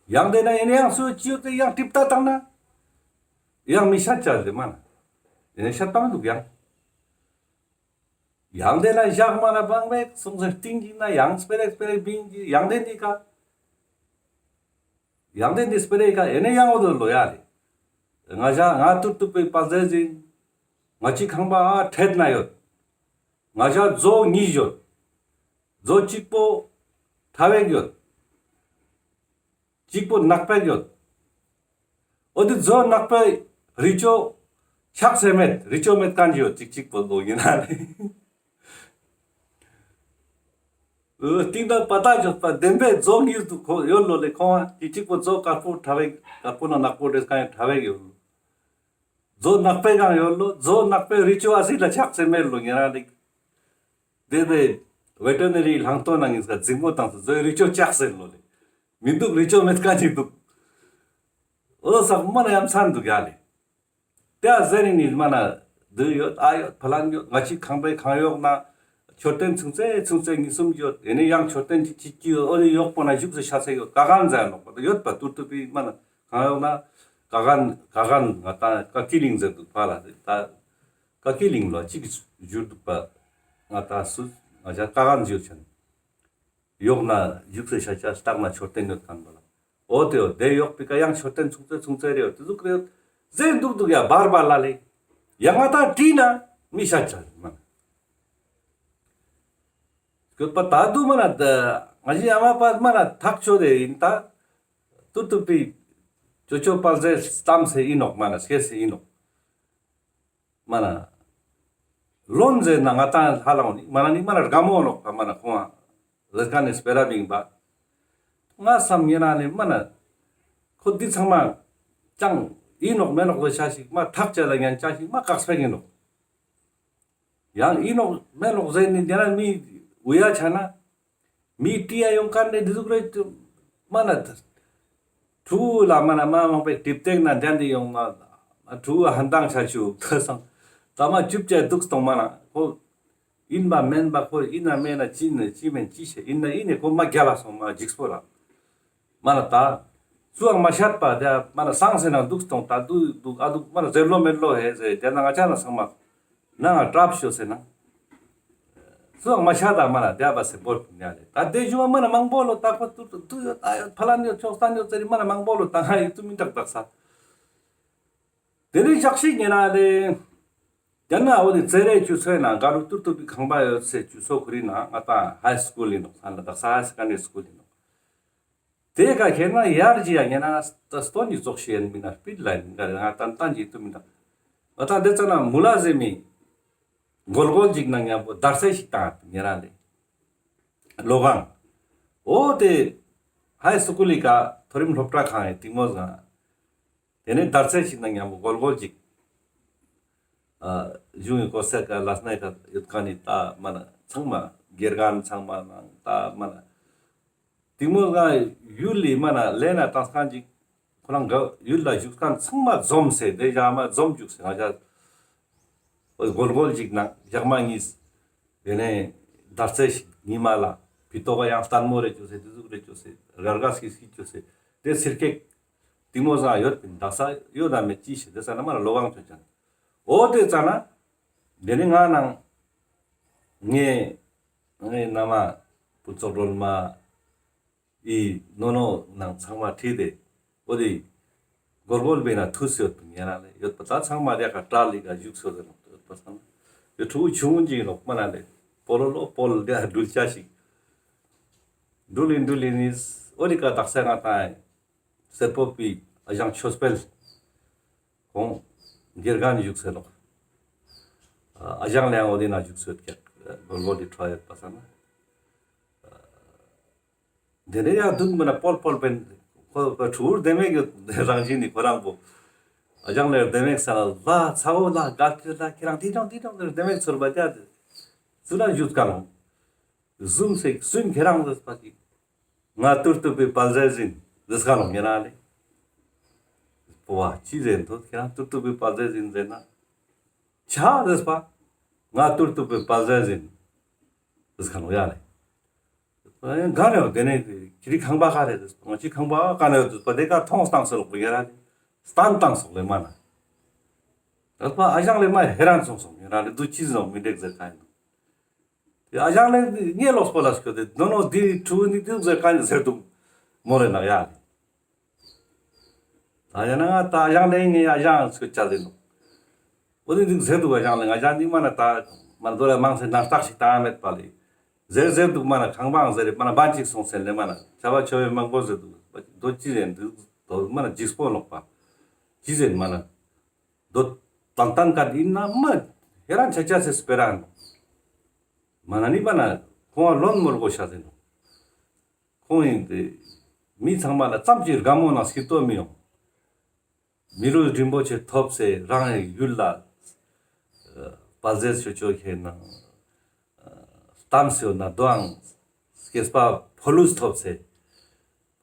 ཡང་དེ་ན་ཡིན་ཡང་སུ་ཅི་ཡོད་དེ་ཡང་ཏིབ་ཏ་བཏང་ན། ཡང་མི་ཤད་ཅ་ལེ་མ་ན། ཡིན་ཤད་པ་མི་འདུག་ཡང་། ཡང་དེ་ན་ཞག་མ་ན་བང་མེད་སོང་ཟེར་ཏིང་གི་ན་ཡང་སྤེ་རེ་སྤེ་རེ་བིང་གི་ཡང་དེ་འདི་ཀ་ཡང་དེ་འདི་སྤེ་རེ་ཀ་ཨེ་ནེ་ཡང་འོ་དོ་ལོ་ཡ་ལེ། ང་ཞག་ང་ཏུར་ཏུ་པའི་དཔལ་ཟས་ཟིན། ང་ཅི་ཁང་པ་ཨ་ཁྲེད་ན་ཡོད། ང་ཞག་མཛོ་གཉིས་ཡོད། མཛོ་གཅིག་པོ་ཁྲ་བེག་ཡོད། གཅིག་པོ་ནག་པེག་ཡོད། འོ་དེ་མཛོ་ནག་པེག་རི་ཅོ་ཆགས་སེ་མེད། རི་ཅོ་མེད་མཁན་ཡོད་ཅིག་གཅིག་པོ་ལོ་ཡིན་ན་ལེ། འོ་སྟིང་དང་པ་ཏ་ཡོད་པ་བདེན་པའི་མཛོ་གཉིས་འདུག་ཁོ་ཡོད་ལོ་ལེ་ཁོང་ཨ་ཅིག་གཅིག་པོ་མཛོ་དཀར་པོ་ཁྲ་བེག་དཀར་པོ་ན་ནག་པོ་འདྲེས་མཁན་ཁྲ་བེག་ཡོད། མཛོ་ནག་པེག་ཡང་ཡོད་ལོ། མཛོ་ནག་པེག་རི་ཅོ་ཨ་སི་ལ་ཆགས་སེ་མེད་ལོ་ཉེ་རང་ལེ། དེ་དེ་ཝེ་ཏེ་ནེ་རི་ལྷང་ཏོ་ནང་ངིས་ཀ་འཛིང་མོ་བཏང་སོ་མཛོའི་རི་ཅོ་ཆགས་སེ་ལོ་ལེ། མི་འདུག་རི་ཅོ་མེད་མཁན་ཅིག་འདུག་འོ་ཟག་མ་ན་ཡ་མཚན་འདུག་ཡ་ལེ། དེ་ཨ་ཟེར་ནི་མ་ན་དུ་ཡོད་ཨ་ཡོད་ཕ་ལན་ཡོད་ང་ཅི་ཁང་པའི་ཁང་ཡོག་ན་ མཆོད་རྟེན་ཚུན་ཚོད་ཚུན་ཚོད་གཉིས་གསུམ་ཡོད། ཨེ་ནི་ཡང་མཆོད་རྟེན་ཅིག་ཅིག་ཅིག་ཡོད། འོ་དེ་ཡོག་པོ་ན་བཞུགས་སེ་ཤ་ཚ་ཡོད། ཀ་གན་ཟེར་ནོག་པ་ཡོད་པ། ཏུར་ཏུ་པི་མ་ན་གང་ཡོག་ན་ཀ་གན་ཀ་གན་ང་ཏང་ཀ་ཀི་ལིང་ཟེར་འདུག་པ་ལ། ད་ཀ་ཀི་ལིང་ལོ་ཅིག་བཞུར་འདུག་པ། ང་ཏང་སུ་ང་ཅག་ཀ་གན་བཞུར་ཆེན། ཡོག་ན་བཞུགས་སེ་ཤ་ཆ་སྟག་ན་མཆོད་རྟེན་ཡོད་ཁན་པ་ལ། འོ་དེ་འོ་དེ་ཡོག་པི་ཀ་ཡང་མཆོད་རྟེན་ཚུན་ཚོད་ཚུན་ཚོད་རེ་ཡོད། དེ་ཟུག་རེ་ཡོད་ཟེར་འདུག་འདུག་ཡ་བར་བར་ལ་ལེ། ཡ་ང་ཏང་བྲིས་ན་མི་ཤ་ཆ་མ་ན། སྐྱོད་པ་ད་དུ་མ་ན་ད་ང་ཞི་ཨ་མ་པ་མ་ན་ཐག་ཆོད་དེ་ཡིན་ད། ཏུ་ཏུ་པི་ཅོ་ཅོ་པ་ཟེ་སྟམ་སེ་ཡིན་ནོག་མ་ན་སྐྱེ་སེ་ཡིན་ནོག་མ་ན། ལོན་ཟེར་ན་ང་ཏང་ཧ་ལམ་ནི་མ་ན་ནི་མ་ན་དགའ་མོ་ནོག་པ་མ་ན་ཁོང་ཨ་ཟེར་ཁན་ནི་སྤེ་ར་བིང་པ། ང་བསམ་ཡིན་ན་ནི་མ་ན་ཁོ་འདི་ཚང་མ་ཅང་ཡིན་ནོག་མེད་ནོག་ལོ་ཤ་ཞིག་མ་ཐག་ཆད་ལ་ཉན་ཆ་ཞིག་མ་བཀག་སྤེ་ཡིན་ནོག། ཡང་ཨིན་ནོག་མེན་ནོག་ཟེར་ནི་དེ་ན་མི་འུ་ཡ་ཆ་ན། མི་ཏི་ཡ་ཡོང་ཀ་ནེ་འདི་ཟུག་རེ་མ་ན་ཐུ་ལ་མ་ན་མ་མང་པོའི་ཏིབ་ཏེག་ན་དེ་འདི་ཡོང་ན་ཐུ་ཧན་དང་ཆ་ཆུ་ད་སང་ད་མ་ཅུབ་ཅེ་དུག་སྟོང་མ་ན་ཁོ་ཨིན་པ་མེན་པ་ཁོ་ཨིན་ན་མེན་ན་ཅི་ནེ་ཅི་མེན་ཅི་ཤེ་ཨིན་ན་ཨིན་ནེ་ཁོ་མ་རྒྱལ་ལ་སོང་མ་འཇིགས་པོ་ར། མ་ན་ད། སུའང་མ་ཤད་པ་དེ་མ་ན་སང་སེ་ན་དུག་སྟོང་ད་དུག་དུག་ཨ་དུག་མ་ན་ཟེར་ལོ་མེད་ལོ་ཧེ་ཟེར་དེ་ན་ང་ཅག་ན་ཚང་མ་ན་ང་ཀྲབ་ཤོ་སེ་ན། སུའང་མ་ཤད་ད་མ་ན་དེ་བ་སེ་བོར་ཉ་ལེ་ད་དེ་ཞུ་བ་མ་ན་མང་པོ་ལོ་ད་ཁོ་ཏུ་ཏུ་ཏུ་ཡོད་ད་ཡོད་ཕ་ལ་ནི་ཡོད་ཆོག་སྟན་ཡོད་ཟེར་མ་ན་མང་པོ་ལོ་ད་ང་ཡིད་དུ་མི་དྲག་དག་ས། དེ་ནི་ཞག་ཤིག་ཉེ་ན་ལེ། དེ་ན་འོ་དེ་ཙེ་རེ་ཆུ་ཚོད་ན་ག་རུ་ཏུར་ཏུ་པི་ཁང་པ་ཡོད་སེ་ཆུ་ཚོད་ཁུ་རི་ན་ང་ད་ཧའི་སྐུལ་ཡིན་ནོག་ས་ན་དག་ས་ཧའི་སེ་ཀན་ཌ་རི་སྐུལ་ཡིན་ནོག། དེ་ཀ་ཁེ་ན་ཡར་ཇི་ཡ་ཉེ་ན་ད་སྟོན་ནི་ཙོགས་ཤེས་ཡན་མི་ན་སྤིད་ལ་ཡིན་ང་ཏན་ཏན་ཇི་ཏུ་མི་ན། ང་ད་དེ་ཙ་ན་མུ་ལ་ཟེ་མི་གོལ་གོལ་ཅིག་ན་ཉམ་པོ་དར་སེ་ཞིག་ཏང་ཉེ་རང་ལེ། ལོ་གང་། འོ་དེ་ཧའི་སྐུལ་ལི་ཀ་མཐོ་རིམ་སློབ་གྲྭ་ཁང་ཡི་ཏིང་མོ་ཟང་། དེ་ནེ་དར་ཚེ་ཞིག་ན་ཉམ་པོ་གོལ་གོལ་ཅིག། ཨ་གཞུང་གི་གོ་ས་ཀ་ལ་སྣེ་ཀ་ཡོད་ཁན་ནི་ད་མ་ན་ཚང་མ་དགེ་རྒན་ཚང་མ་ནང་ད་མ་ན། ཏིང་མོ་ང་ཡུལ་ལི་མ་ན་ལེ་ན་ཏང་ཁན་ཅིག་ཁོ་རང་ག་ཡུལ་ལ་བཞུགས་ཁན་ཚང་མ་འཛོམས་སེ་དེ་ཡ་མ་འཛོམས་བཅུག་སེ་ང་ཅག་གོལ་གོལ་ཅིག་ནང་ཞག་མ་གཉིས། དེ་ནེ་དར་ཚེ་ཞིག་ཉི་མ་ལ་ཕི་ཏོག་ག་ཡང་ལྟད་མོ་རེ་བཅོས་སེ་དེ་ཟུག་རེ་བཅོས་སེ་རྒར་ག་སྐྱིད་སྐྱིད་བཅོས་སེ་དེ་སིར་ཀེག་ཏིང་མོ་ཟང་ཡོད་པིན་དག་ས་ཡོད་ད་མེད་ཅི་ཤེས་དེ་ས་ན་མ་ན་ལོ་གང་ཆོད་ཅན། འོ་དེ་ཙ་ན་དེ་ནེ་ང་ནང་ངའི་ངའི་ན་མ་བུ་ཚོགས་སྒྲོལ་མ། ཨི་ནོ་ནོ་ནང་ཚང་མ་ཁྲིད་དེ། འོ་དེ་གོལ་གོལ་བེ་ན་ཐུ་སེ་ཡོད་པིན་ཡ་ན་ལེ་ཡོད་པ་ད་ཚང་མ་རེ་ཁ་ཏྲ་ལི་ག་བཞུགས་སེ་ཡོད་པ་སང་ཡོད་ཕྲུ་གུ་ཆུང་ངུན་ཅིག་ཡིན་ནོག་མ་ན་ལེ་པོ་ལོ་ལོ་པོལ་དེ་འགྲུལ་ཆ་ཞིག་འགྲུལ་ཡིན་འགྲུལ་ཡིན་ནིས་འོ་དེ་ཀ་དག་ས་ང་ཏང་སེར་པོ་པི་ཨ་ཞང་ཆོས་འཕེལ་ཁོང་དགེ་རྒན་བཞུགས་སེ་ནོག། ཨ་ཞང་ལེ་ཡང་འོ་དེ་ན་བཞུགས་སེ་ཡོད་ཀྱག་གོལ་གོལ་དེ་ཁྲོ་ཡོད་པ་སང་ན། དེ་ནས་ཡང་དུང་མི་ན་པོལ་པོལ་བེན་ཁོ་ཁོ་ཕྲུ་གུར་ལྡེ་མོ་གི་རང་བཞིན་ནི་ཁོ་རང་པོ། ཨ་ཞང་ལེ་ལྡེ་མོ་ས་ལ་ལ་ཚ་བོ་ལ་ག་ཁྱེར་ལ་ཁྱེ་རང་དེ་དྲང་དེ་དྲང་ལྡེ་མོ་ཚོར་བ་རྒྱ་དེ་ཚུ་ལ་བཞུད་ཀ་ལོང་། ཟུམ་སེ་སུན་ཁྱེ་རང་ཟེར་པ་ཅིག། ང་ཏུར་ཏུ་པའི་དཔལ་འཛེ་ཟིན་ཟེར་ཀ་ལོང་ཉེ་རང་ལེ། པོ་བ་ཅི་ཟེར་འདུག་ཁྱེ་རང་ཏུར་ཏུ་པའི་དཔལ་འཛེ་ཟིན་ཟེར་ན། ཆ་ཟེར་པ། ང་ཏུར་ཏུ་པའི་དཔལ་འཛེ་ཟིན་ཟེར་ཀ་ལོང་ཡ་ལེ། ག་རེ་དེ་ནས་ཁྱེ་རི་ཁང་པ་ག་རེ་རེད། ང་ཅི་ཁང་པ་ག་ནས་ཡོད་པ་དེ་ག་མཐོང་སྟངས་སོགས་ལ་ཡ་ར་ནི་སྟན་སྟངས་སོགས་ལས་མ་ན། རེད་པ་ཨ་ཞང་ལེ་མ་ཧེ་རན་སོང་སོང་ཡ་ར་ནི་དུ་ཅི་ཟེར་མི་འགྲིག་ཟེར་ཁ་ཡིན། དེ་ཨ་ཞང་ལེ་ངའི་ལོག་སྤོ་ལ་སྐྱོད་དེ་དོ་ནོ་དེ་ཕྲུ་གུ་ནི་དུ་ཟེར་ཁ་ཡིན་ཟེར་འདུག་མོ་ལེ་ན་ཡ་ནི། ད་ཡང་ན་ང་ད་ཨ་ཞང་ལེ་ངའི་ཨ་ཞང་སུ་ཆ་ཟེར་ནོ། འོ་དེ་འདུག་ཟེར་འདུག་ཨ་ཞང་ལེ་ང་ཞང་འདི་མ་ན་ད་མ་ན་དོ་ར་མང་སེ་ན་སྟག་ཞིག་བཏང་མེད་པ་ལེ། ཟེར་ཟེར་འདུག་མ་ན་ཁང་པའང་ཟེར་རེ་མ་ན་བན་ཅིག་སོང་ཟེར་ལེ་མ་ན་ཆ་བ་ཆོ་བའི་མང་པོ་ཟེར་འདུག་དོ་ཅི་ཟེར་འདུག་དོ་མ་ན་འཇིགས་པོ་ལོག་པ། ཅི་ཟེར་མ་ན་དོ་ཏན་ཏན་ག་ཡིན་ན་མ་ཧེ་རན་ཆ་ཆ་སེ་སྤེ་ར་ནོ། མ་ན་ནི་མ་ན་ཁོང་ལོན་མོལ་གོ་ཤ་ཟེར་ནོ། ཁོང་ཡིན་ཏེ། མི་ཚང་མ་ལ་ཙམ་ཅིག་དགའ་མོ་ནང་སྐྱིད་པོ་མི་ཡོང་། མི་ལུས་རིན་པོ་ཆེ་ཐོབ་སེ་རང་ཡི་ཡུལ་ལ་དཔལ་འཛེ་ཆོ་ཆོ་ཁྱེར་ན་གཏམས་སེ་ཡོད་ན་དོའང་སྐྱེས་པ་ཕོ་ལུས་ཐོབ་སེ་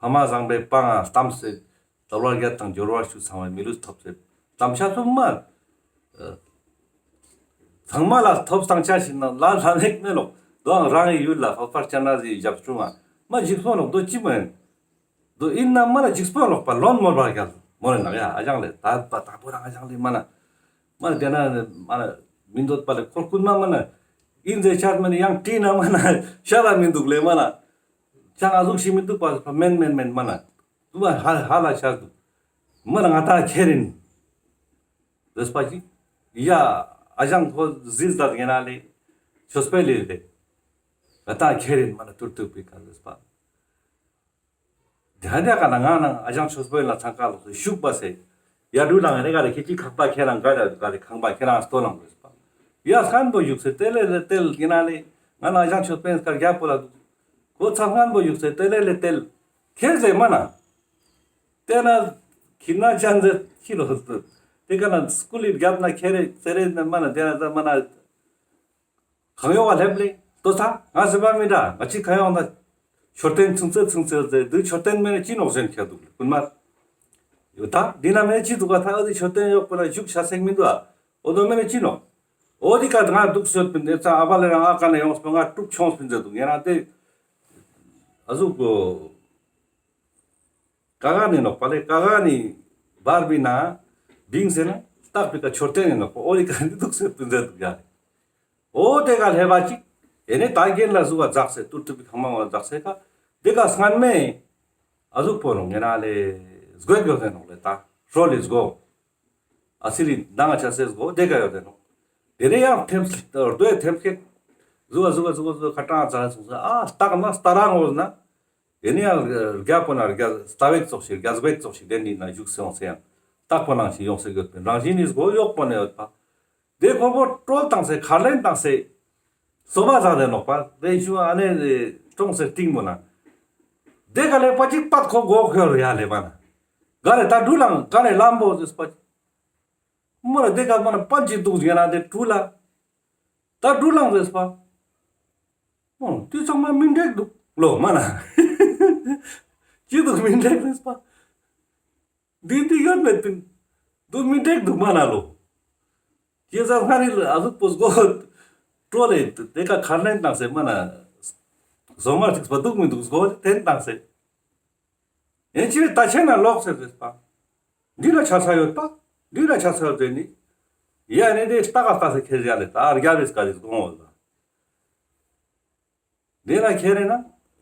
ཕ་མ་བཟང་པོའི་པང་ང་གཏམས་སེ་དལ་བ་བརྒྱད་དང་འབྱོར་བ་བཅུ་ཚང་བའི་མི་ལུས་ཐོབ་སེ་གཏམ་ཤ་ཚོ་མ། ཚང་མ་ལ་ཐོབ་སྟངས་ཆ་ཞིག་ན་ལ་ལ་མེད་མེད་ལོ། དོའང་རང་ངི་ཡུལ་ལ་ཧོ་ཕར་ཅ་ན་ཟི་ཞབས་དྲུང་ང་མ་འཇིགས་སྤོང་ལོག་དོ་ཅི་མོ་ཡིན། དོ་ཡིན་ན་མ་ན་འཇིགས་སྤོང་ལོག་པ་ལོན་མོར་བར་རྒྱལ་མོ་ཡིན་ན་ཡ་ཨ་ཞང་ལེ་ད་པ་ད་པོ་རང་ཨ་ཞང་ལེ་མ་ན་མ་ན་དེ་ན་མ་ན་མི་འདོད་པ་ལེ་འཁོར་ཀུན་མ་མ་ན་ཡིན་ཟེར་ཆ་མ་ན་ཡང་དྲིས་ན་མ་ན་ཤ་ལ་མི་འདུག་ལེ་མ་ན་ཅང་ཨ་ཟུག་ཞིག་མི་འདུག་པ་མེན་མེན་མེན་མ་ན་དུ་མ་ཧ་ཧ་ལ་ཤ་འདུག་མ་ན་ང་ད་ཁྱེར་ཡིན། རེས་པ་ཅིག་ཡ་ཨ་ཞང་ཁོ་ཟིན་ཟ་ཡིན་ན་ལེ་ཆོས་པའི་ལེ་ལེ་ང་ད་ཁྱེར་ཡིན་མ་ན་ཏུར་ཏུར་པི་ཀ་རེས་པ། དེ་ཧ་དེ་ཀ་ན་ང་ན་ཨ་ཞང་ཆོས་པའི་ལ་ཚང་ཀ་ལོག་སེ་ཤུག་པ་སེ་ཡ་འགྲུལ་ལང་རེ་ག་རེ་ཁྱེད་ཀྱི་ཁག་པ་ཁྱེད་རང་ག་རེ་ག་རེ་ཁང་པ་ཁྱེད་རང་སྟོན་ལང་རེས་པ། ཡ་སྔན་པོ་བཞུགས་སེ་དེ་ལེ་ལེ་དེལ་ཡིན་ན་ལེ་ང་ན་ཨ་ཞང་ཆོས་པའི་སྐར་རྒྱ་པོ་ལ་འདུག་ཁོ་ཚ་སྔན་པོ་བཞུགས་སེ་དེ་ལེ་ལེ་དེལ་ཁྱེད་ཟེ་མ་ན། དེ་ན་ཁྱི་ན་ཅན་ཟེར་ཁྱི་ལོ་ཟེར། དེ་ཀ་ན་སྐུ་ལི་རྒྱབ་ན་ཁྱེར་རེ་ཟེར་རེ་ན་མ་ན་དེ་ན་ཟ་མ་ན། གང་ཡོང་བ་ལེབ་ལེ་ལྟོས་ད་ང་ཟེར་བ་མི་འདྲ་ང་ཅི་གང་ཡོང་ན་མཆོད་རྟེན་ཚུན་ཚོད་ཚུན་ཚོད་ཟེར་དུ་མཆོད་རྟེན་མེད་ན་ཅི་ནོག་ཟེར་ཁྱེར་འདུག་ལེ་ཀུན་མ། ཡོད་ད་འདི་ན་མེད་ཅི་འདུག་ག་ད་ཨ་དི་མཆོད་རྟེན་ཡོག་པོ་ན་བཞུགས་ཤ་སེང་མི་འདུག་ཨ། འོ་དོ་མེད་ན་ཅི་ནོག་འོ་དི་ཀ་ང་འདུག་སོད་པིན་དེ་ཚ་ཨ་བ་ལེ་རང་ཨ་ཀ་ན་ཡོངས་པ་ང་དཀྲུག་ཆོངས་པིན་ཟེར་འདུག་ཡང་ན་དེ་ཨ་ཟུག་གོ། ཀ་ག་ནི་ནོག་པ་ལེ་ཀ་ག་ནི་བར་བི་ན་བིང་སེ་ན་སྟག་པི་ཀ་མཆོད་རྟེན་ནི་ནོག་པ་འོ་ལི་ཀ་ནི་འདུག་སེ་པིན་ཟེར་འདུག་ཡ། འོ་དེ་ཀ་ལྷེ་བ་ཅིག་ཨེ་ནེ་ད་རྒན་ལ་ཟུག་བ་འཛག་སེ་ཏུར་ཏུར་པི་ཁང་མ་བ་འཛག་སེ་ཀ་དེ་ཀ་སྔན་མེ་ཨ་ཟུག་པོ་ནོག་ངེ་ན་ལེ་སྒོས་གོ་ཟེར་ནོག་ལེ་ད་ཧྲོ་ལི་སྒོ། ཨ་སི་ལི་ནང་ང་ཆ་སེ་སྒོ་དེ་ཀ་ཡོད་དེ་ནོག་དེ་ནེ་ཡང་ཐེམ་རྡོའི་ཐེམ་སྐས་ཟུག་བ་ཟུག་བ་ཟུག་བ་ཟུག་ཁ་ཏང་ཙ་སོང་སེ་ཨ་སྟག་མ་སྟ་རང་འོ་ན། དེ་ནེ་ཡང་རྒྱ་པོ་ན་རྒྱ་སྟ་བེག་ཙོགས་ཤིག་རྒྱ་སྦེག་ཙོགས་ཤིག་དེ་ནི་ན་བཞུགས་སེ་ཡོང་སེ་ཡང་སྟག་པོ་ནང་ཞིག་ཡོང་སེ་ཡོད་པིན་རང་བཞིན་ནི་སྒོ་ཡོག་པོ་ནེ་ཡོད་པ། དེ་ཁོ་བོ་ཀྲོལ་བཏང་སེ་ཁར་ལེན་བཏང་སེ་སོ་མ་ཟ་དེ་ནོག་པ་དེ་ཞུ་ཨ་ནེ་ཀྲོང་སེ་སྟིང་མོ་ན། དེ་ག་ལེ་པ་ཅིག་པད་ཁོ་སྒོ་ཁོལ་ཡ་ལེ་པ་ན། ག་ལེ་ད་འགྲུལ་ལང་ག་ལེ་ལམ་པོ་ཟེར་པ་ཅིག་མོ་ལ་དེ་ག་མ་ན་པད་ཅིག་འདུག་ཡ་ན་དེ་ཀྲུ་ལ། ད་འགྲུལ་ལང་ཟེར་པ། མོ་དུས་ཚང་མ་མི་འགྲིག་འདུག་ལོ་མ་ན། ཅི་འདུག་མི་འགྲིག་ཟེར་པ། འདི་འདི་ཡོད་མེད་པིན། འདུག་མི་འགྲིག་འདུག་མ་ན་ལོ། ཅི་ཟ་སྔ་རི་ལ་ཨ་ཟུག་པོ་སྒོ་ཀྲོ་ལེ་དེ་ཀ་ཁར་ལེན་བཏང་སེ་མ་ན། ཟོ་མ་ཐིགས་པ་འདུག་མི་འདུག་སྒོ་ཐེན་བཏང་སེ། ཡིན་ཅི་ད་ཆེ་ན་ལོག་ཟེར་ཟེར་པ། འདི་ལ་ཆ་ས་ཡོད་པ། འདི་ལ་ཆ་ས་ཡོད་ཟེར་ནི། ཡ་ནི་དེ་སྟག་ག་ལྟ་སེ་ཁྱེར་ཡ་ལེ་ད་རྒྱ་བེ་སྐ་རི་སྒོ་འོ་ལ། དེ་ན་ཁྱེར་ན།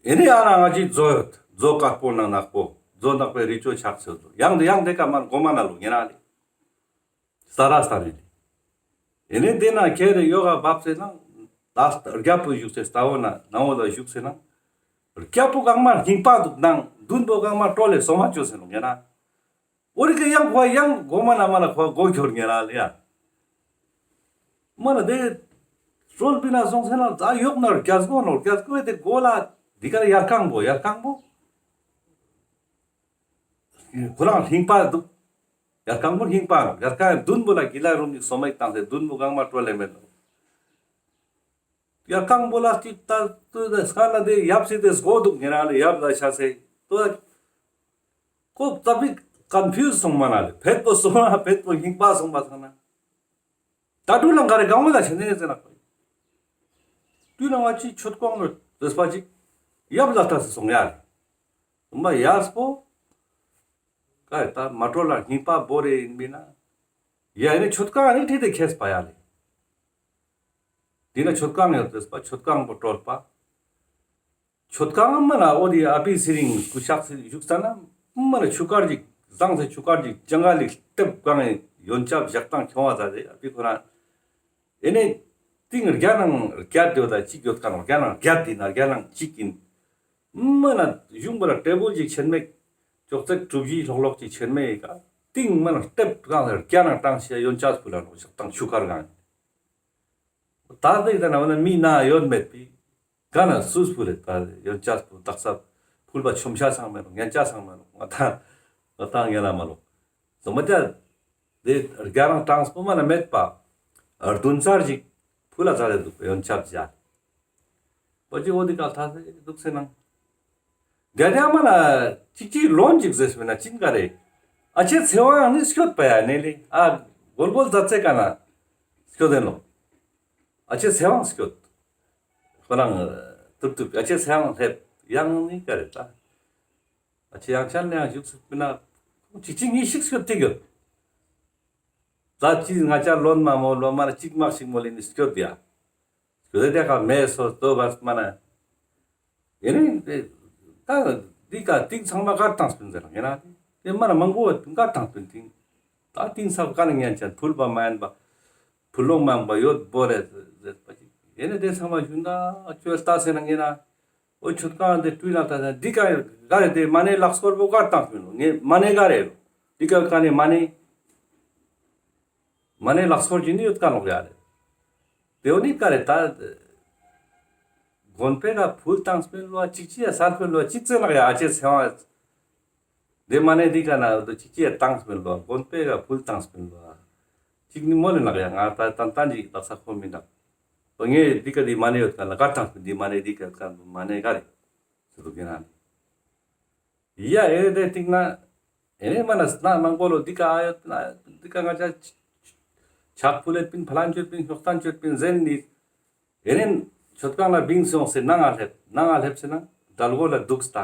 ཡིན་ནི་ཨ་ན་ང་ཅི་མཛོ་ཡོད། མཛོ་དཀར་པོ་ནང་ནག་པོ། མཛོ་ནག་པོའི་རི་ཅོ་ཆགས་ཚོད་དུ། ཡང་དེ་ཡང་དེ་ཀ་མ་གོ་མ་ན་ལུ་ཉེ་ན་ལེ། ས་ར་ས་རེ་ལེ། ཡིན་ནི་དེ་ན་ཁྱེར་ཡོ་ག་བབས་སེ་ན། ད་རྒྱ་པོ་བཞུགས་སེ་ལྟ་བོ་ན་ནང་བོ་ལ་བཞུགས་སེ་ན། རྒྱ་པོ་གང་མ་རྙིང་པ་འདུག་ནང་བདུན་པོ་གང་མ་ཀྲོ་ལེ་སོ་མ་ཅོ་སེ་ལུ་ཉེ་ན། འོ་རི་ཀ་ཡང་ཁོ་ཡང་གོ་མ་ན་མ་ན་ཁོ་གོ་ཁྱོར་ཉེ་ན་ལེ་ཡ། མ་ན་དེ་ཀྲོལ་པི་ན་སོང་སེ་ན་ད་ཡོག་ན་རྒྱ་སྒོ་ནོ་རྒྱ་སྒོ་དེ་གོ་ལ་འདི་ཀ་ཡར་ཁང་པོ་ཡར་ཁང་པོ། ཁོ་རང་རྙིང་པ་འདུག་ཡར་ཁང་པོ་རྙིང་པ་ནོ། ཡར་ཁང་བདུན་པོ་ལ་གི་ལ་རུམ་གི་སོ་མ་ཡིག་བཏང་སེ་བདུན་པོ་གང་མ་ཀྲོ་ལེ་མེད་ནོ། ཡར་ཁང་པོ་ལ་ཅིག་ད་དུ་ད་སྐ་ན་དེ་ཡབ་སི་དེ་སྒོ་འདུག་ཉེ་ན་ལེ་ཡབ་ལ་ཆ་སེ་ཏོ། ཁོ་ཙ་པིག་ཀོན་ཕིའུ་སོང་མ་ན་ལེ་བེད་པོ་སོང་ན་བེད་པོ་རྙིང་པ་སོང་པ་སང་ན། ད་དུ་ལ་ག་རེ་གང་བོ་ལ་ཆེ་ནེ་ཟེར་ན་ཁོ། དུས་ན་ང་ཅི་ཆོད་ཀོང་ནོ་ཟེར་པ་ཅིག་ཡབ་ལ་ལྟ་སེ་སོང་ཡ་ལེ། ཨུམ་པ་ཡབ་པོ། ཀ་ད་མ་ཀྲོ་ལ་རྙིང་པ་བོ་རེ་ཡིན་པི་ན། ཡ་ཡིན་ནི་མཆོད་ཁང་ནི་ཁྲིད་དེ་ཁེས་པ་ཡ་ལེ། དེ་ན་མཆོད་ཁང་ཡོད་ཟེར་པ་མཆོད་ཁང་པོ་ཀྲོལ་པ། མཆོད་ཁང་མ་ན་འོ་དེ་ཨ་པི་སི་རིང་སྐུ་ཤག་སེ་བཞུགས་ས་ན་མ་ན་ཆུ་ཀར་ཅིག་བཟང་སེ་ཆུ་ཀར་ཅིག་ཅང་ག་ལི་ལྟེབ་གང་ཡོན་ཆབ་ཞག་དང་ཁྱོང་བ་ཟ་རེ་ཨ་པི་ཁོ་རང་། ཨེ་ནེ་ཏིང་རྒྱ་ནང་རྒྱ་དེ་བ་ད་ཅིག་ཡོད་ཀ་ནོ་རྒྱ་ནང་རྒྱ་དེ་ན་རྒྱ་ནང་ཅིག་ཡིན། མ་ན་གཞུང་པ་ལ་ཏྲེ་བུལ་ཅིག་ཆེན་མེ་ཅོག་ཙེ་གྲུ་བཞི་ལྷོག་ལྷོག་ཅིག་ཆེན་མེ་ཡི་ཀ་ཏིང་མ་ན་ལྟེབ་གང་ལ་རྒྱ་ནང་བཏང་ཤེས་ཡོན་ཆབ་སྤུ་ལ་ནོ་ཞག་དང་ཆུ་ཀར་གང་། ད་ལྟ་ཡི་ད་ན་བ་ན་མི་ན་ཡོད་མེད་པི། ག་ན་སུས་ཕུལ་ལེ་ད་ཡོན་ཆབ་སྤུ་དག་ས་ཕུལ་བ་ཆོམ་ཤ་སང་མེ་ལོ་ངན་ཆ་སང་མེ་ལོ་ང་ད་ང་ད་ངན་ན་མ་ལོ། ཟོ་མ་ཏ་དེ་རྒྱ་རང་གྲངས་པོ་མ་ན་མེད་པ། ཨར་དུན་ཚར་ཅིག་ཕུལ་ལ་ཚར་ཏེ་འདུག་པ་ཡོན་ཆབ་ཟ། པོ་ཅི་འོ་དི་ཀ་ལ་ཐ་སེ་འདུག་སེ་ནང་། དེ་དེ་མ་ན་ཅིག་ཅིག་ལོན་ཅིག་ཟེར་སེ་ན་ཅིན་ག་རེ། ཨ་ཅེ་ཚེ་དབང་ནི་སྐྱོད་པ་ཡ་ནེ་ལེ། ཨ་གོལ་གོལ་ཛ་ཚེ་ཀ་ན་སྐྱོད་དེ་ལོ། ཨ་ཅེ་ཚེ་དབང་སྐྱོད། ཁོ་རང་ཏུབ་ཏུབ་ཨ་ཅེ་སེ་བའང་སླེབས་ཡང་ནི་ག་རེ་ད། ཨ་ཅེ་ཡང་ཅན་ལ་ཡང་བཞུགས་སུ་སྤུན་ན་ཁོང་ཅིག་ཅིག་ཉིས་ཤིག་སྐྱོད་ཐིག་ཡོད། ད་ཅི་ང་ཅག་ལོན་མ་མོ་ལོན་མ་ན་ཅིག་མ་ཞིག་མོ་ལེ་ནི་སྐྱོད་ཡ། སྐྱོད་དེ་ཀ་མེ་སོ་དོ་བར་མ་ན། ཡེ་ནི་ད་འདི་ཀ་ཏིང་ཚང་མ་ཀར་ཏང་སྤུན་ཟེར་ཡིན་ན་དེ་མ་ན་མང་པོ་ཀར་ཏང་སྤུན་ཏིང་། ད་ཏིང་ས་ཀ་ན་ཉན་ཅན་ཕུལ་བ་མ་ཡིན་པ་ཕུལ་ལོང་མ་ཡིན་པ་ཡོད་བོ་རེ་ཟེར་པ་ཅིག་ཡེ་ནི་དེ་ཚང་མ་ཞུན་ད་ཁྱོད་ལྟ་ཟེར་ན་ཡིན་ན། འོ་ཆོད་ཀ་དེ་ཀྲུའི་ན་ད་འདི་ཀ་ག་རེ་དེ་མ་ནེ་ལག་སྐོར་བོ་ཀར་ཏང་སྤུན་ལོ་ངས་མ་ནེ་ག་རེ་ལོ་འདི་ཀ་ཀ་ནེ་མ་ནེ། མ་ནེ་ལག་སོར་གྱི་ནི་ཡོད་ཀ་ནོག་ཡ་རེ། དེ་འོ་ནི་ཀ་རེ་ད། དགོན་པའི་ཀ་ཕུལ་ཏང་སྤུན་ལོ་ཅིག་ཅི་ཡ་སར་སྤུན་ལོ་ཅིག་ཙེ་ནག་ཡ་ཨ་ཅེ་ཚེ་བ། དེ་མ་ནེ་འདི་ཀ་ན་དོ་ཅིག་ཅི་ཡ་ཏང་སྤུན་ལོ་དགོན་པའི་ཀ་ཕུལ་ཏང་སྤུན་ལོ། ཅིག་ནི་མོ་ལེ་ནག་ཡ་ང་ད་ཏན་ཏན་ཅིག་ལག་ས་ཁོ་མི་ནག་ངས་འདི་ཀ་དེ་མ་ནེ་ཡོད་ཀ་ན་ཀར་ཏང་སྤུན་འདི་མ་ནེ་འདི་ཀ་ཡོད་ཀ་མ་ནེ་ག་རེ། ཟེར་དུ་གི་ན་ནི། ཡ་ཨེ་རེ་དེ་ཏིང་ན། ཨེ་རེ་མ་ན་ན་མང་པོ་ལོ་འདི་ཀ་ཨ་ཡོད་ན་འདི་ཀ་ང་ཅག་ཕྱག་ཕུལ་ལེད་པིན་ཕ་ལན་ཅོད་པིན་ཤོག་ཏན་ཅོད་པིན་ཟེར་ནི། ཨེ་རེ་མཆོད་ཁང་ལ་བིང་སོང་སེ་ནང་ང་སླེབས་ནང་ང་སླེབས་སེ་ན་དལ་གོ་ལ་འདུག་སྟ།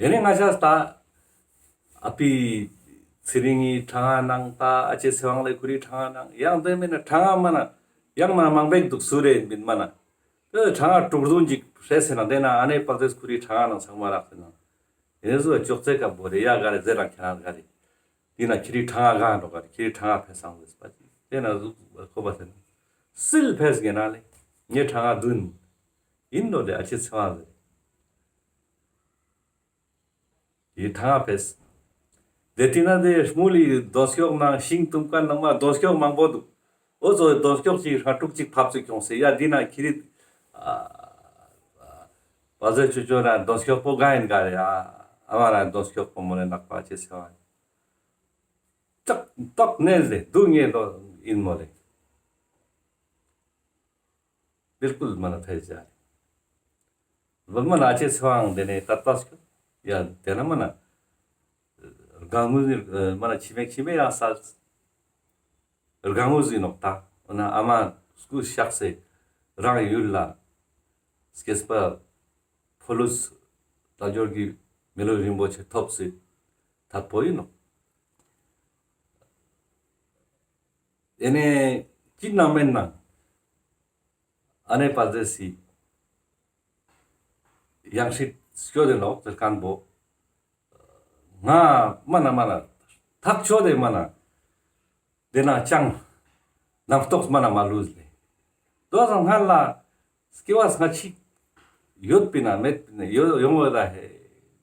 ཨེ་རེ་ང་ཅག་སྟ། ཨ་པི་ཚེ་རིང་ངི་ཕྲེང་ང་ནང་ད་ཨ་ཅེ་ཚེ་དབང་ལེ་ཁུ་རི་ཕྲེང་ང་ནང་ཡང་དེ་མིན་ན་ཕྲེང་ང་མ་ན་ཡང་མ་ན་མང་པོ་འདུག་སུ་རེ་ཡིན་པིན་མ་ན། དེ་ཕྲེང་ང་དྲུག་བདུན་ཅིག་ཧྲེ་སེ་ན་དེ་ན་ཨ་ནེ་དཔལ་ལྡན་ཁུ་རི་ཕྲེང་ང་ནང་ཚང་མ་རག་སེ་ན། ཨེ་ཟོ་ཅོག་ཙེ་ཀ་བོ་རེ་ཡ་ག་རེ་ཟེར་རང་ཁྱེད་རང་ག་རེ། དེ་ན་ཁྱི་རི་ཕྲེང་ང་གང་འགྲོ་ག་རེ་ཁྱི་རི་ཕྲེང་ང་ཕེ་སང་ཟེར་པ་ཅིག་དེ་ན་ཟུག་ཁོ་པ་ཟེར་ན། སིལ་ཕེས་ངེ་ན་ལེ། ངེ་ཕྲེང་ང་བདུན། ཡིན་ནོ་ལེ་ཨ་ཅེ་ཚེ་བ་ཟེར། ཡི་ཐང་ཕེས། དེ་དེ་ན་དེ་སྨུ་ལི་རྡོ་སྐྱོགས་ནང་ཤིང་དུམ་ཀ་ནང་མ་རྡོ་སྐྱོགས་མང་པོ་འདུག་འོ་ཙོ་རྡོ་སྐྱོགས་ཅིག་ཧྲ་དྲུག་ཅིག་ཕབ་ཅིག་ཁྱོངས་སེ་ཡ་འདི་ན་ཁྱི་རི་ཨ་པ་ཟེ་ཆུ་ཆོ་ར་རྡོ་སྐྱོགས་པོ་ག་ཡིན་ག་རེ་ཨ་ཨ་མ་ར་རྡོ་སྐྱོགས་པོ་མོ་ལེ་ནག་པ་ཅེ་སེ་བ་ཏག་ཏག་ནེ་ཟེ་སྡུག་ངེ་ལོ་ཡིན་མོ་ལེ། བིལ་ཀུལ་མ་ན་ཐེ་ཅ། ལོ་མ་ན་ཨ་ཅེ་སི་ཧང་དེ་ནེ་ཏ་ཏ་སྐྱོ། ཡ་དེ་ན་མ་ན། རྒང་མུ་ཟི་མ་ན་ཆི་མེ་ཆི་མེ་ཡང་ས། རྒང་མུ་ཟི་ནོག་ཏ། འོ་ན་ཨ་མ་སྐུ་གཤེགས་སེ་རང་ཡུལ་ལ། སྐྱེས་པ་ཕོ་ལུས་དལ་འབྱོར་གྱི་མི་ལུས་རིན་པོ་ཆེ་ཐོབ་སེ་ཐད་པོ་ཡིན་ནོག་ཨེ་ནེ་ཅི་ན་མེན་ན། ཨ་ནེ་པ་ཟེ་སི་ཡང་སྲིད་སྐྱོད་དེ་ནོག་ཟེར་མཁན་པོ། ང་མ་ན་མ་ན་ཐག་ཆོད་དེ་མ་ན་དེ་ན་ཅང་རྣམ་རྟོག་མ་ན་མ་ལུས་ལེ། དོ་སང་སྔན་ལ་སྐྱེ་བ་སྔ་ཕྱི་ཡོད་པིན་ན་མེད་པིན་ན་ཡོད་ཡོང་བ་ལ་ཧེ་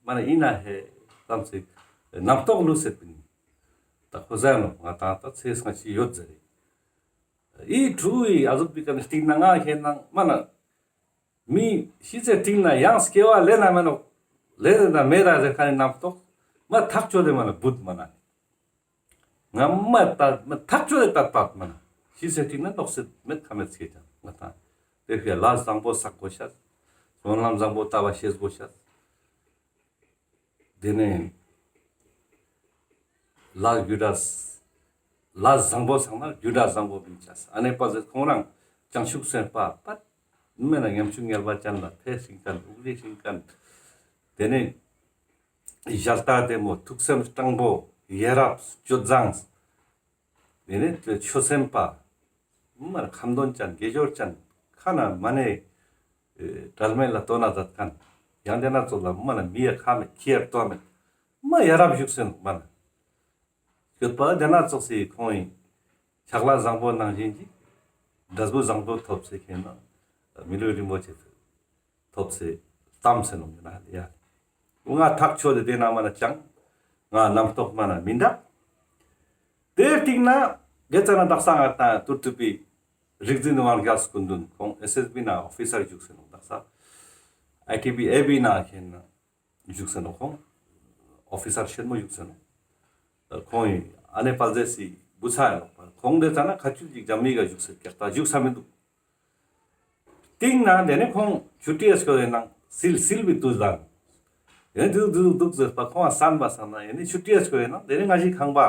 མ་ན་ཡིན་ན་ཧེ་ཙམ་ཞིག་རྣམ་རྟོག་ལུས་སེ་པིན། ད་ཁོ་ཟེར་ནོག་ང་ཏང་ད་ཚེ་སྔ་ཕྱི་ཡོད་ཟེར་རེ། ཨི་ཁྲུའི་ཨ་ཟུག་པི་ཀ་ནེ་སྟིང་ན་ང་ཁེ་ན་མ་ན། མི་ཤི་ཚེ་སྟིང་ན་ཡང་སྐྱེ་བ་ལེན་ན་མེད་ནོག་ལེན་ན་མེད་ར་ཟེར་ཁ་ནེ་རྣམ་རྟོག་མ་ཐག་ཆོད་དེ་མ་ན་བུད་མ་ན། ང་མ་ད་མ་ཐག་ཆོད་དེ་ད་ད་མ་ན། ཤི་ཚེ་སྟིང་ན་ནོག་སེ་མེད་ཁ་མེད་སྐྱེ་ཅང་ང་ཏང་། དེ་ཕི་ལ་བཟང་པོ་བསག་གོ་ཤ། སྨོན་ལམ་བཟང་པོ་ལྟ་བ་ཤེས་གོ་ཤ། དེ་ནེ་ལ་རྒྱུ་འབྲས། ལ་བཟང་པོ་བསགས་ན་རྒྱུ་འབྲས་བཟང་པོ་སྨིན་ཅེས། ཨ་ནེ་པ་ཟེ་ཁོང་རང་བྱང་ཆུབ་སེམས་དཔའ་པད་མེད་ན་ཉམ་ཆུང་ངལ་བ་ཅན་ལ་ཕེ་ཤིང་མཁན་དབུགས་རིང་ཤིང་མཁན། དེ་ནེ་ཞལ་ལྟ་བདེ་མོ་ཐུགས་སེམས་དྲང་པོ་ཡ་རབས་སྤྱོད་བཟང་། དེ་ནེ་ཆོས་སེམས་དཔའ། མ་ཁ་འདོན་ཅན་དགེ་སྦྱོར་ཅན་ཁ་ན་མ་ནེ་གྲལ་མེད་ལ་ལྟོ་ན་མཛད་མཁན། ཡང་དེ་ན་ཙོགས་ལ་མ་ན་མི་ཡ་ཁ་མེད་ཁྱི་ཡ་ལྟོ་མེད། མ་ཡ་རབས་བཞུགས་སེ་ནོག་མ་ན། སྐྱོད་པ་དེ་ན་ཙོགས་སེ་ཁོང་ཡིན། ཕྱག་ལས་བཟང་པོ་ནང་བཞིན་གྱི་འབྲས་བུ་བཟང་པོ་ཐོབ་སེ་ཁེ་ན་མི་ལུས་རིན་པོ་ཆེ་ཐོབ་སེ་གཏམས་སེ་ནོག་ཡིན་ན་ཡ། ང་ཐག་ཆོད་དེ་དེ་ན་མ་ན་ཅང་ང་རྣམ་རྟོག་མ་ན་མི་འདུག་དེ་སྟིང་ན་དགེ་རྩ་ན་དག་ས་ང་ཏང་ཏུར་ཏུ་པི་རིག་འཛིན་དབང་རྒྱལ་སྐུ་མདུན་ཁོང་ཨེས་ཨེས་བི་ན་ཨོ་ཕི་སར་བཞུགས་སེ་ནོག་དག་ས་ཨའི་ཊི་བི་ཨེ་བི་ན་ཁེ་ན་བཞུགས་སེ་ནོག་ཁོང་ཨོ་ཕི་སར་ཆེན་མོ་བཞུགས་སེ་ནོག་ཁོང་ཨ་ནེ་དཔལ་ཟེ་སི་བུ་ཚ་ཡིན་ནོག་ཁོང་དེ་ཙ་ན་ཁ་ཆུལ་གྱི་རྒྱ་མི་ག་བཞུགས་སེ་ཀྱག་ད་བཞུགས་ས་མི་འདུག་སྟིང་ན་དེ་ནེ་ཁོང་ཆུ་ཊི་ཡ་སྐྱོད་དེ་ནང་སིལ་སིལ་བི་དུས་ལ། དེ་ནེ་དུག་དུག་དུག་ཟེར་པ་ཁོང་ང་སན་པ་སན་ན་ཡེ་ནེ་ཆུ་ཊི་ཡ་སྐྱོད་དེ་ནང་དེ་ནེ་ང་ཞིག་ཁང་པ།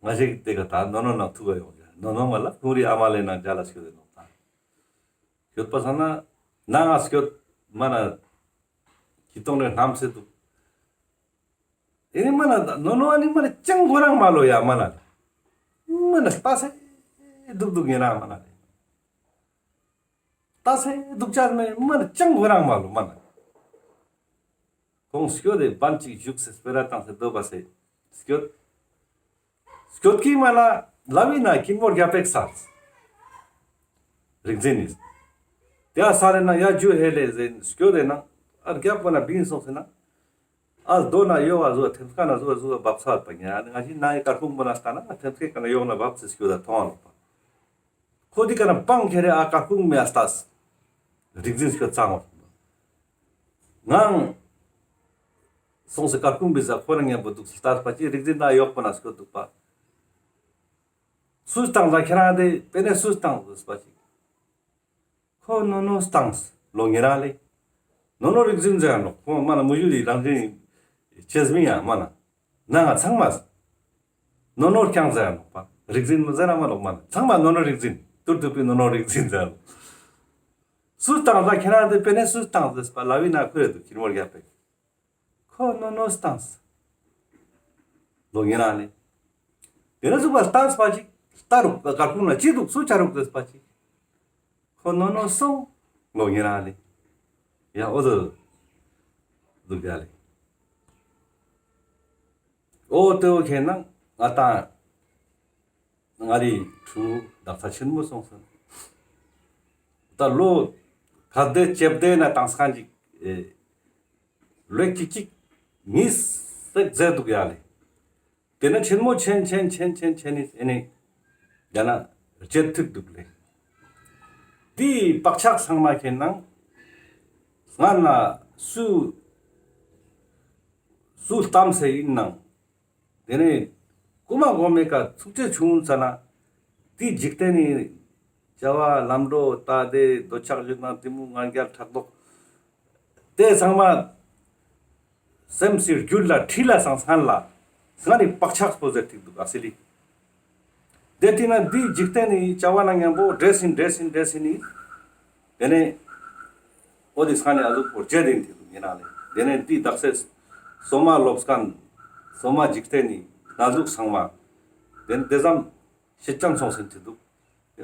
ང་ཞིག་དེ་ག་ད་ནོ་ནོ་ནང་ཐུག་ག་ཡོང་ཡ་ནོ་ནོ་མ་ལ་ཁོང་རི་ཨ་མ་ལེ་ནང་མཇལ་ལ་སྐྱོད་དེ་ནོག་ད། སྐྱོད་པ་ས་ན་ནང་ང་སྐྱོད་མ་ན་ཁྱི་ཏོང་རེ་ནམ་སེ་འདུག། ཨེ་ནི་མ་ན་ནོ་ནོ་ཨ་ནི་མ་ན་ཅང་གོ་རང་མ་ལོ་ཡ་མ་ན། མ་ན་ལྟ་སེ་འདུག་འདུག་ཡིན་རང་མ་ན། ལྟ་སེ་འདུག་ཅག་མེད་མ་ན་ཅང་གོ་རང་མ་ལོ་མ་ན། ཁོང་སྐྱོད་དེ་བན་ཅིག་བཞུགས་སེ་སྤེ་ར་བཏང་སེ་སྡོད་པ་སེ་སྐྱོད། སྐྱོད་ཀྱི་མ་ལ་ལ་བི་ན་ཁྱི་མོར་རྒྱབ་པེག་སལ། རིག་འཛིན་ནི། དེ་ཨ་ས་རེ་ན་ཡ་ཇུ་ཧེ་ལེ་ཟེར་སྐྱོད་དེ་ན་ཨ་རྒྱབ་པོ་ན་བིན་སོང་སེ་ན། ཨ་རྡོ་ན་ཡོ་བ་ཟོ་ཐེམ་སྐ་ན་ཟོ་ཟོ་བབ་ས་བ་ཉ་ང་ཞི་ན་ཡི་ཀར་ཁུང་པོ་ན་ལྟ་ན་ཐེམ་སྐེ་ཀ་ན་ཡོག་ན་བབ་སེ་སྐྱོད་ད་མཐོང་བ་ལོག་པ། ཁོ་དི་ཀ་ན་པང་ཁྱེར་རེ་ཨ་ཀར་ཁུང་མེ་ཨ་ལྟས། རིག་འཛིན་སྐྱོད་ཚང་བ། ངང་། སོང་སེ་ཀར་ཁུང་བི་ཟ་ཁོ་རང་ཉམ་པོ་འདུག་སེ་ལྟས་པ་ཅི་རིག་འཛིན་ན་ཡོག་པོ་ན་སྐྱོད་འདུག་པ། སུས་བཏང་ཟ་ཁྱེ་རང་དེ་པེ་ནེ་སུས་བཏང་ཟེར་པ་ཅི། ཁོ་ནོ་ནོ་བཏང་ལོ་ཉེ་རང་ལེ། ནོ་ནོ་རིག་འཛིན་ཟེར་ནོ་ཁོ་མ་ན་མུ་ཡུ་ལི་རང་བཞིན་ཅེས་མི་ཡ་མ་ན། ན་ང་ཚང་མ། ནོ་ནོ་རྐྱང་ཟེར་ནོ་པ། རིག་འཛིན་མི་ཟེར་ན་མ་ལོག་མ་ན། ཚང་མ་ནོ་ནོ་རིག་འཛིན། ཏུར་ཏུ་པི་ནོ་ནོ་རིག་འཛིན་ཟེར་ནོ། སུས་བཏང་ཟ་ཁྱེ་རང་དེ་པེ་ནེ་སུས་བཏང་ཟེར་པ་ལ་བི་ན་ཁུ་རེ་དུ་ཁྱི་མོར་རྒྱབ་པེག། ཁོ་ནོ་ནོ་བཏང་། ལོ་ཉེ་རང་ལེ། དེ་ན་ཟུག་པ་བཏང་པ་ཅིག་ལྟ་རུག་ཀར་ཁུང་ན་ཅི་འདུག་སུ་ཆ་རུག་ཟེར་པ་ཅིག། ཁོ་ནོ་ནོ་སོང་། ལོ་ཉེ་རང་ལེ། ཡ་འོ་དོ། ཟུག་ཡ་ལེ། འོ་དེ་བོ་ཁེ་ན་ང་ཏང་ང་རི་ཕྲུ་གུ་དག་ས་ཆེན་མོ་སོང་སོང་། ད་ལོ་ཁ་བདེ་ལྕེ་བདེ་ན་བཏང་སྐན་ཅིག་ཨེ་ལོ་ཅིག་ཅིག་ཉིས་སེག་ཟེར་འདུག་ཡ་ལེ། དེ་ན་ཆེན་མོ་ཆེན་ཆེན་ཆེན་ཆེན་ཆེན་ནི་ཨེ་ནི་ཡང་ན་ལྕེ་ཐུག་འདུག་ལེ། དེའི་བག་ཆགས་ཚང་མ་ཁེ་ན་སྔ་ན་སུ་སུ་གཏམ་སེ་ཡིན་ནང་། དེ་ནས་རྐུ་མ་གོ་མེ་ཀ་ཚུགས་ཆེ་ཆུང་ཙ་ན་དེའི་འཇིག་རྟེན་ནི་བྱ་བ་ལམ་འགྲོ་ལྟ་དེ་འདོད་ཆགས་ཞུགས་ན་གཏི་མུག་ང་རྒྱལ་ཕྲག་དོག་དེ་ཚང་མ་སེམས་སི་རྒྱུད་ལ་ཁྲིད་ལ་སང་སང་ལ་སྔ་ནི་བག་ཆགས་པོ་ཟེར་ཐིག་འདུག་ཨ་སི་ལི། དེ་ཐིག་ན་འདིའི་འཇིག་རྟེན་ནི་བྱ་བ་ན་མཉམ་པོ་འདྲེས་ཡིན་འདྲེས་ཡིན་འདྲེས་ཡིན་ནི། དེ་ནས་འོ་དེ་སྔ་ནས་ཨ་ཟུག་པོ་བརྗེད་དེ་ཐིག་འདུག་ཡིན་ན་ལེ། དེ་ནས་འདི་དག་སེ་སོ་མ་ལོབས་མཁན་སོ་མ་འཇིག་རྟེན་ནི་ན་ཟུག་ཚང་མ། དེ་ནས་དེ་ཙམ་ཤེད་ཅན་སོང་ཟིན་ཐིག་འདུག་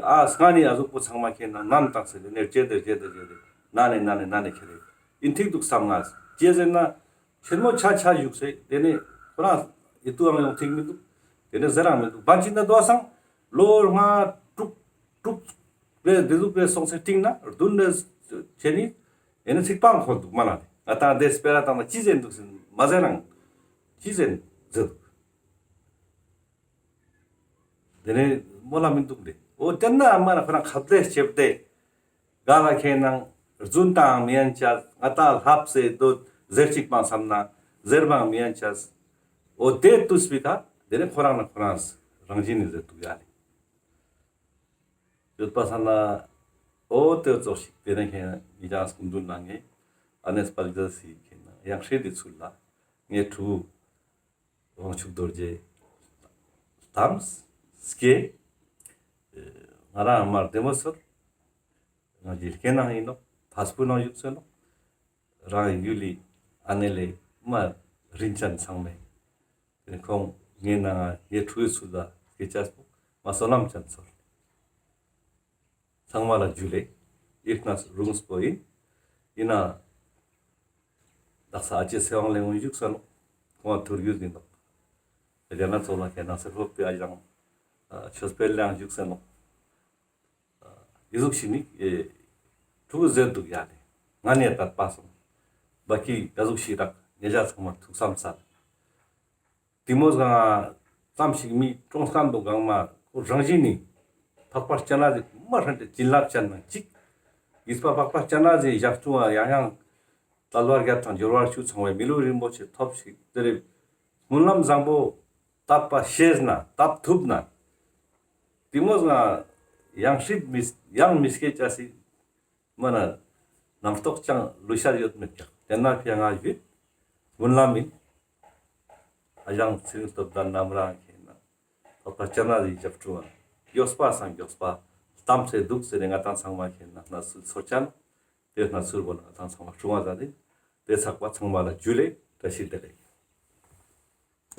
ཨ་སྔ་ནས་ཨ་ཟུག་པོ་ཚང་མ་ཁྱེད་ན་ནམ་དག་སེ་དེ་ནས་བརྗེད་དེ་བརྗེད་དེ་བརྗེད་དེ་ན་ནས་ན་ནས་ན་ནས་ཁྱེད་རེ་ཡིན་ཐིག་འདུག་བསམ་ང་ཅི་ཟེར་ན། ཆེན་མོ་ཆ་ཆ་བཞུགས་སེ་དེ་ནས་ཁོ་རང་ཡིད་དུའང་ཡོང་ཐིག་མི་འདུག་དེ་ནས་ཟེར་རང་མི་འདུག་བན་ཅིག་ན་དོ་སང་ལོ་ལྔ་དྲུག་དྲུག་རེ་འདི་ཟུག་རེ་སོང་སེ་ཏིང་ན་བདུན་རེ་བྱས་ནི་ཨེ་ནི་ཚིག་པང་ཁོ་འདུག་མ་ན་ང་ཏང་དེ་སྤེ་ར་བཏང་ན་ཅི་ཟེར་འདུག་ཟེར་མ་ཟེར་རང་ཅི་ཟེར་ཟེར་འདུག་དེ་ནས་མོ་ལ་མི་འདུག་ལེ། འོ་དེ་ན་མ་ན་ཁོ་རང་ཁ་བདེ་ལྕེ་བདེ། ག་ལ་ཁེ་ནང་རྫུན་དང་མི་ཡན་ཆ་ང་ཏང་ལྷབ་སེ་དོ་ཟེར་ཅིག་པང་བསམ་ན་ཟེར་བང་མི་ཡན་ཆ། འོ་དེ་དུས་པི་ཁ་དེ་ནས་ཁོ་རང་ན་ཁོ་རང་རང་བཞིན་ནི་ཟེར་འདུག་ཡ་ལེ། ཡོད་པ་ས་ན་འོ་དེ་ཙོགས་ཤིག་དེ་ནས་ཁེ་ཉི་ལྕང་སྐུ་མདུན་ན་ངས་ཨ་ནེ་སྤལ་རྒྱལ་སི་ཁེ་ན་ཡང་ཧྲི་དི་ཚུལ་ལ་ངས་ཕྲུ་གུ་དབང་ཕྱུག་རྡོ་རྗེ་གཏམས་སྐྱེ། ང་རང་མར་བདེ་མོ་ཚོར། ང་ཅི་སྐྱེ་ནང་ཡིན་ནོག་ཕ་སྤུ་ནང་བཞུགས་སོ་ནོག་རང་ཡུལ་ལི་ཨ་ནེ་ལེ་མ་རིན་ཅན་ཚང་མས། དེ་ཁོང་ངའི་ནང་ང་ངའི་ཕྲུ་གུའི་ཚུལ་ལ་སྐྱེ་ཅེས་པོ་མ་བསོད་ནམས་ཅན་ཚོར། ཚང་མ་ལ་ཇུ་ལེ། ཡིད་ན་རུང་སྤོ་ཡིན། ཡིན་ན། དག་ས་ཨ་ཅེ་ཚེ་དབང་ལེ་ངོ་བཞུགས་ས་ནོག་ཁོང་ང་ཐུར་རྒྱུད་ཡིན་ནོག་དེ་ན་ཚོ་ལ་ཁེ་ན་སེ་ཧོབ་པི་ཨ་ཞང་ཆོས་འཕེལ་ལེའང་བཞུགས་ས་ནོག་ཡི་ཟུག་ཤི་ནི་ཕྲུ་གུ་ཟེར་འདུག་ཡ་ལེ། ང་ནས་ད་པ་སོང་། བ་ཀི་ག་ཟུག་ཤི་རག་ཉེ་ཞ་ཚང་མ་ཐུགས་བསམ་ས། དེ་མོ་ཟང་ཙམ་ཞིག་མི་གྲོངས་སྐམ་དུ་གང་མ་ཁོ་རང་བཞིན་ནི་འཕགས་པ་སྤྱན་རས་གཟིགས་མ་ཧྲན་ཏེ་བྱིན་རླབས་ཅན་ནང་གཅིག་གིས་པ་འཕགས་པ་སྤྱན་རས་གཟིགས་ཞབས་དྲུང་བ་ཡང་ཡང་དལ་བ་བརྒྱད་དང་འབྱོར་བ་བཅུ་ཚང་བའི་མི་ལུས་རིན་པོ་ཆེ་ཐོབ་ཞིག་དེ་རེ་སྨོན་ལམ་བཟང་པོ་བཏབ་པ་ཤེས་ན་བཏབ་ཐུབ་ན་དེ་མོ་ཟང་ཡང་སྲིད་མི་ཡང་མི་སྐྱེ་ཅེས་སི་མ་ན་རྣམ་རྟོག་ཅང་ལུས་ཤར་ཡོད་མེད་ཀྱང་དེ་ན་ཕི་ང་ཞུས་སྨོན་ལམ་ཡིན། ཨ་ཞང་ཚེ་རིང་སྟོབས་ལྡན་རྣམ་རང་མཁྱེན་ན། འཕགས་པ་སྤྱན་རས་གཟིགས་ཞབས་དྲུང་བ། མགྱོགས་པ་སང་མགྱོགས་པ། གཏམ་ཚེ་འདུག་ཟེར་ནས་ང་ཏང་ཚང་མ་ཁྱེད་ན་གནས་ཚུལ་ཚོར་ཅན། དེ་གནས་ཚུལ་བོ་ལ་ང་ཏང་ཚང་མ་སྲུང་བ་མཛད་དེ། དེ་ཚགས་པ་ཚང་མ་ལ་ཇུ་ལེ། བཀྲ་ཤིས་བདེ་ལེགས།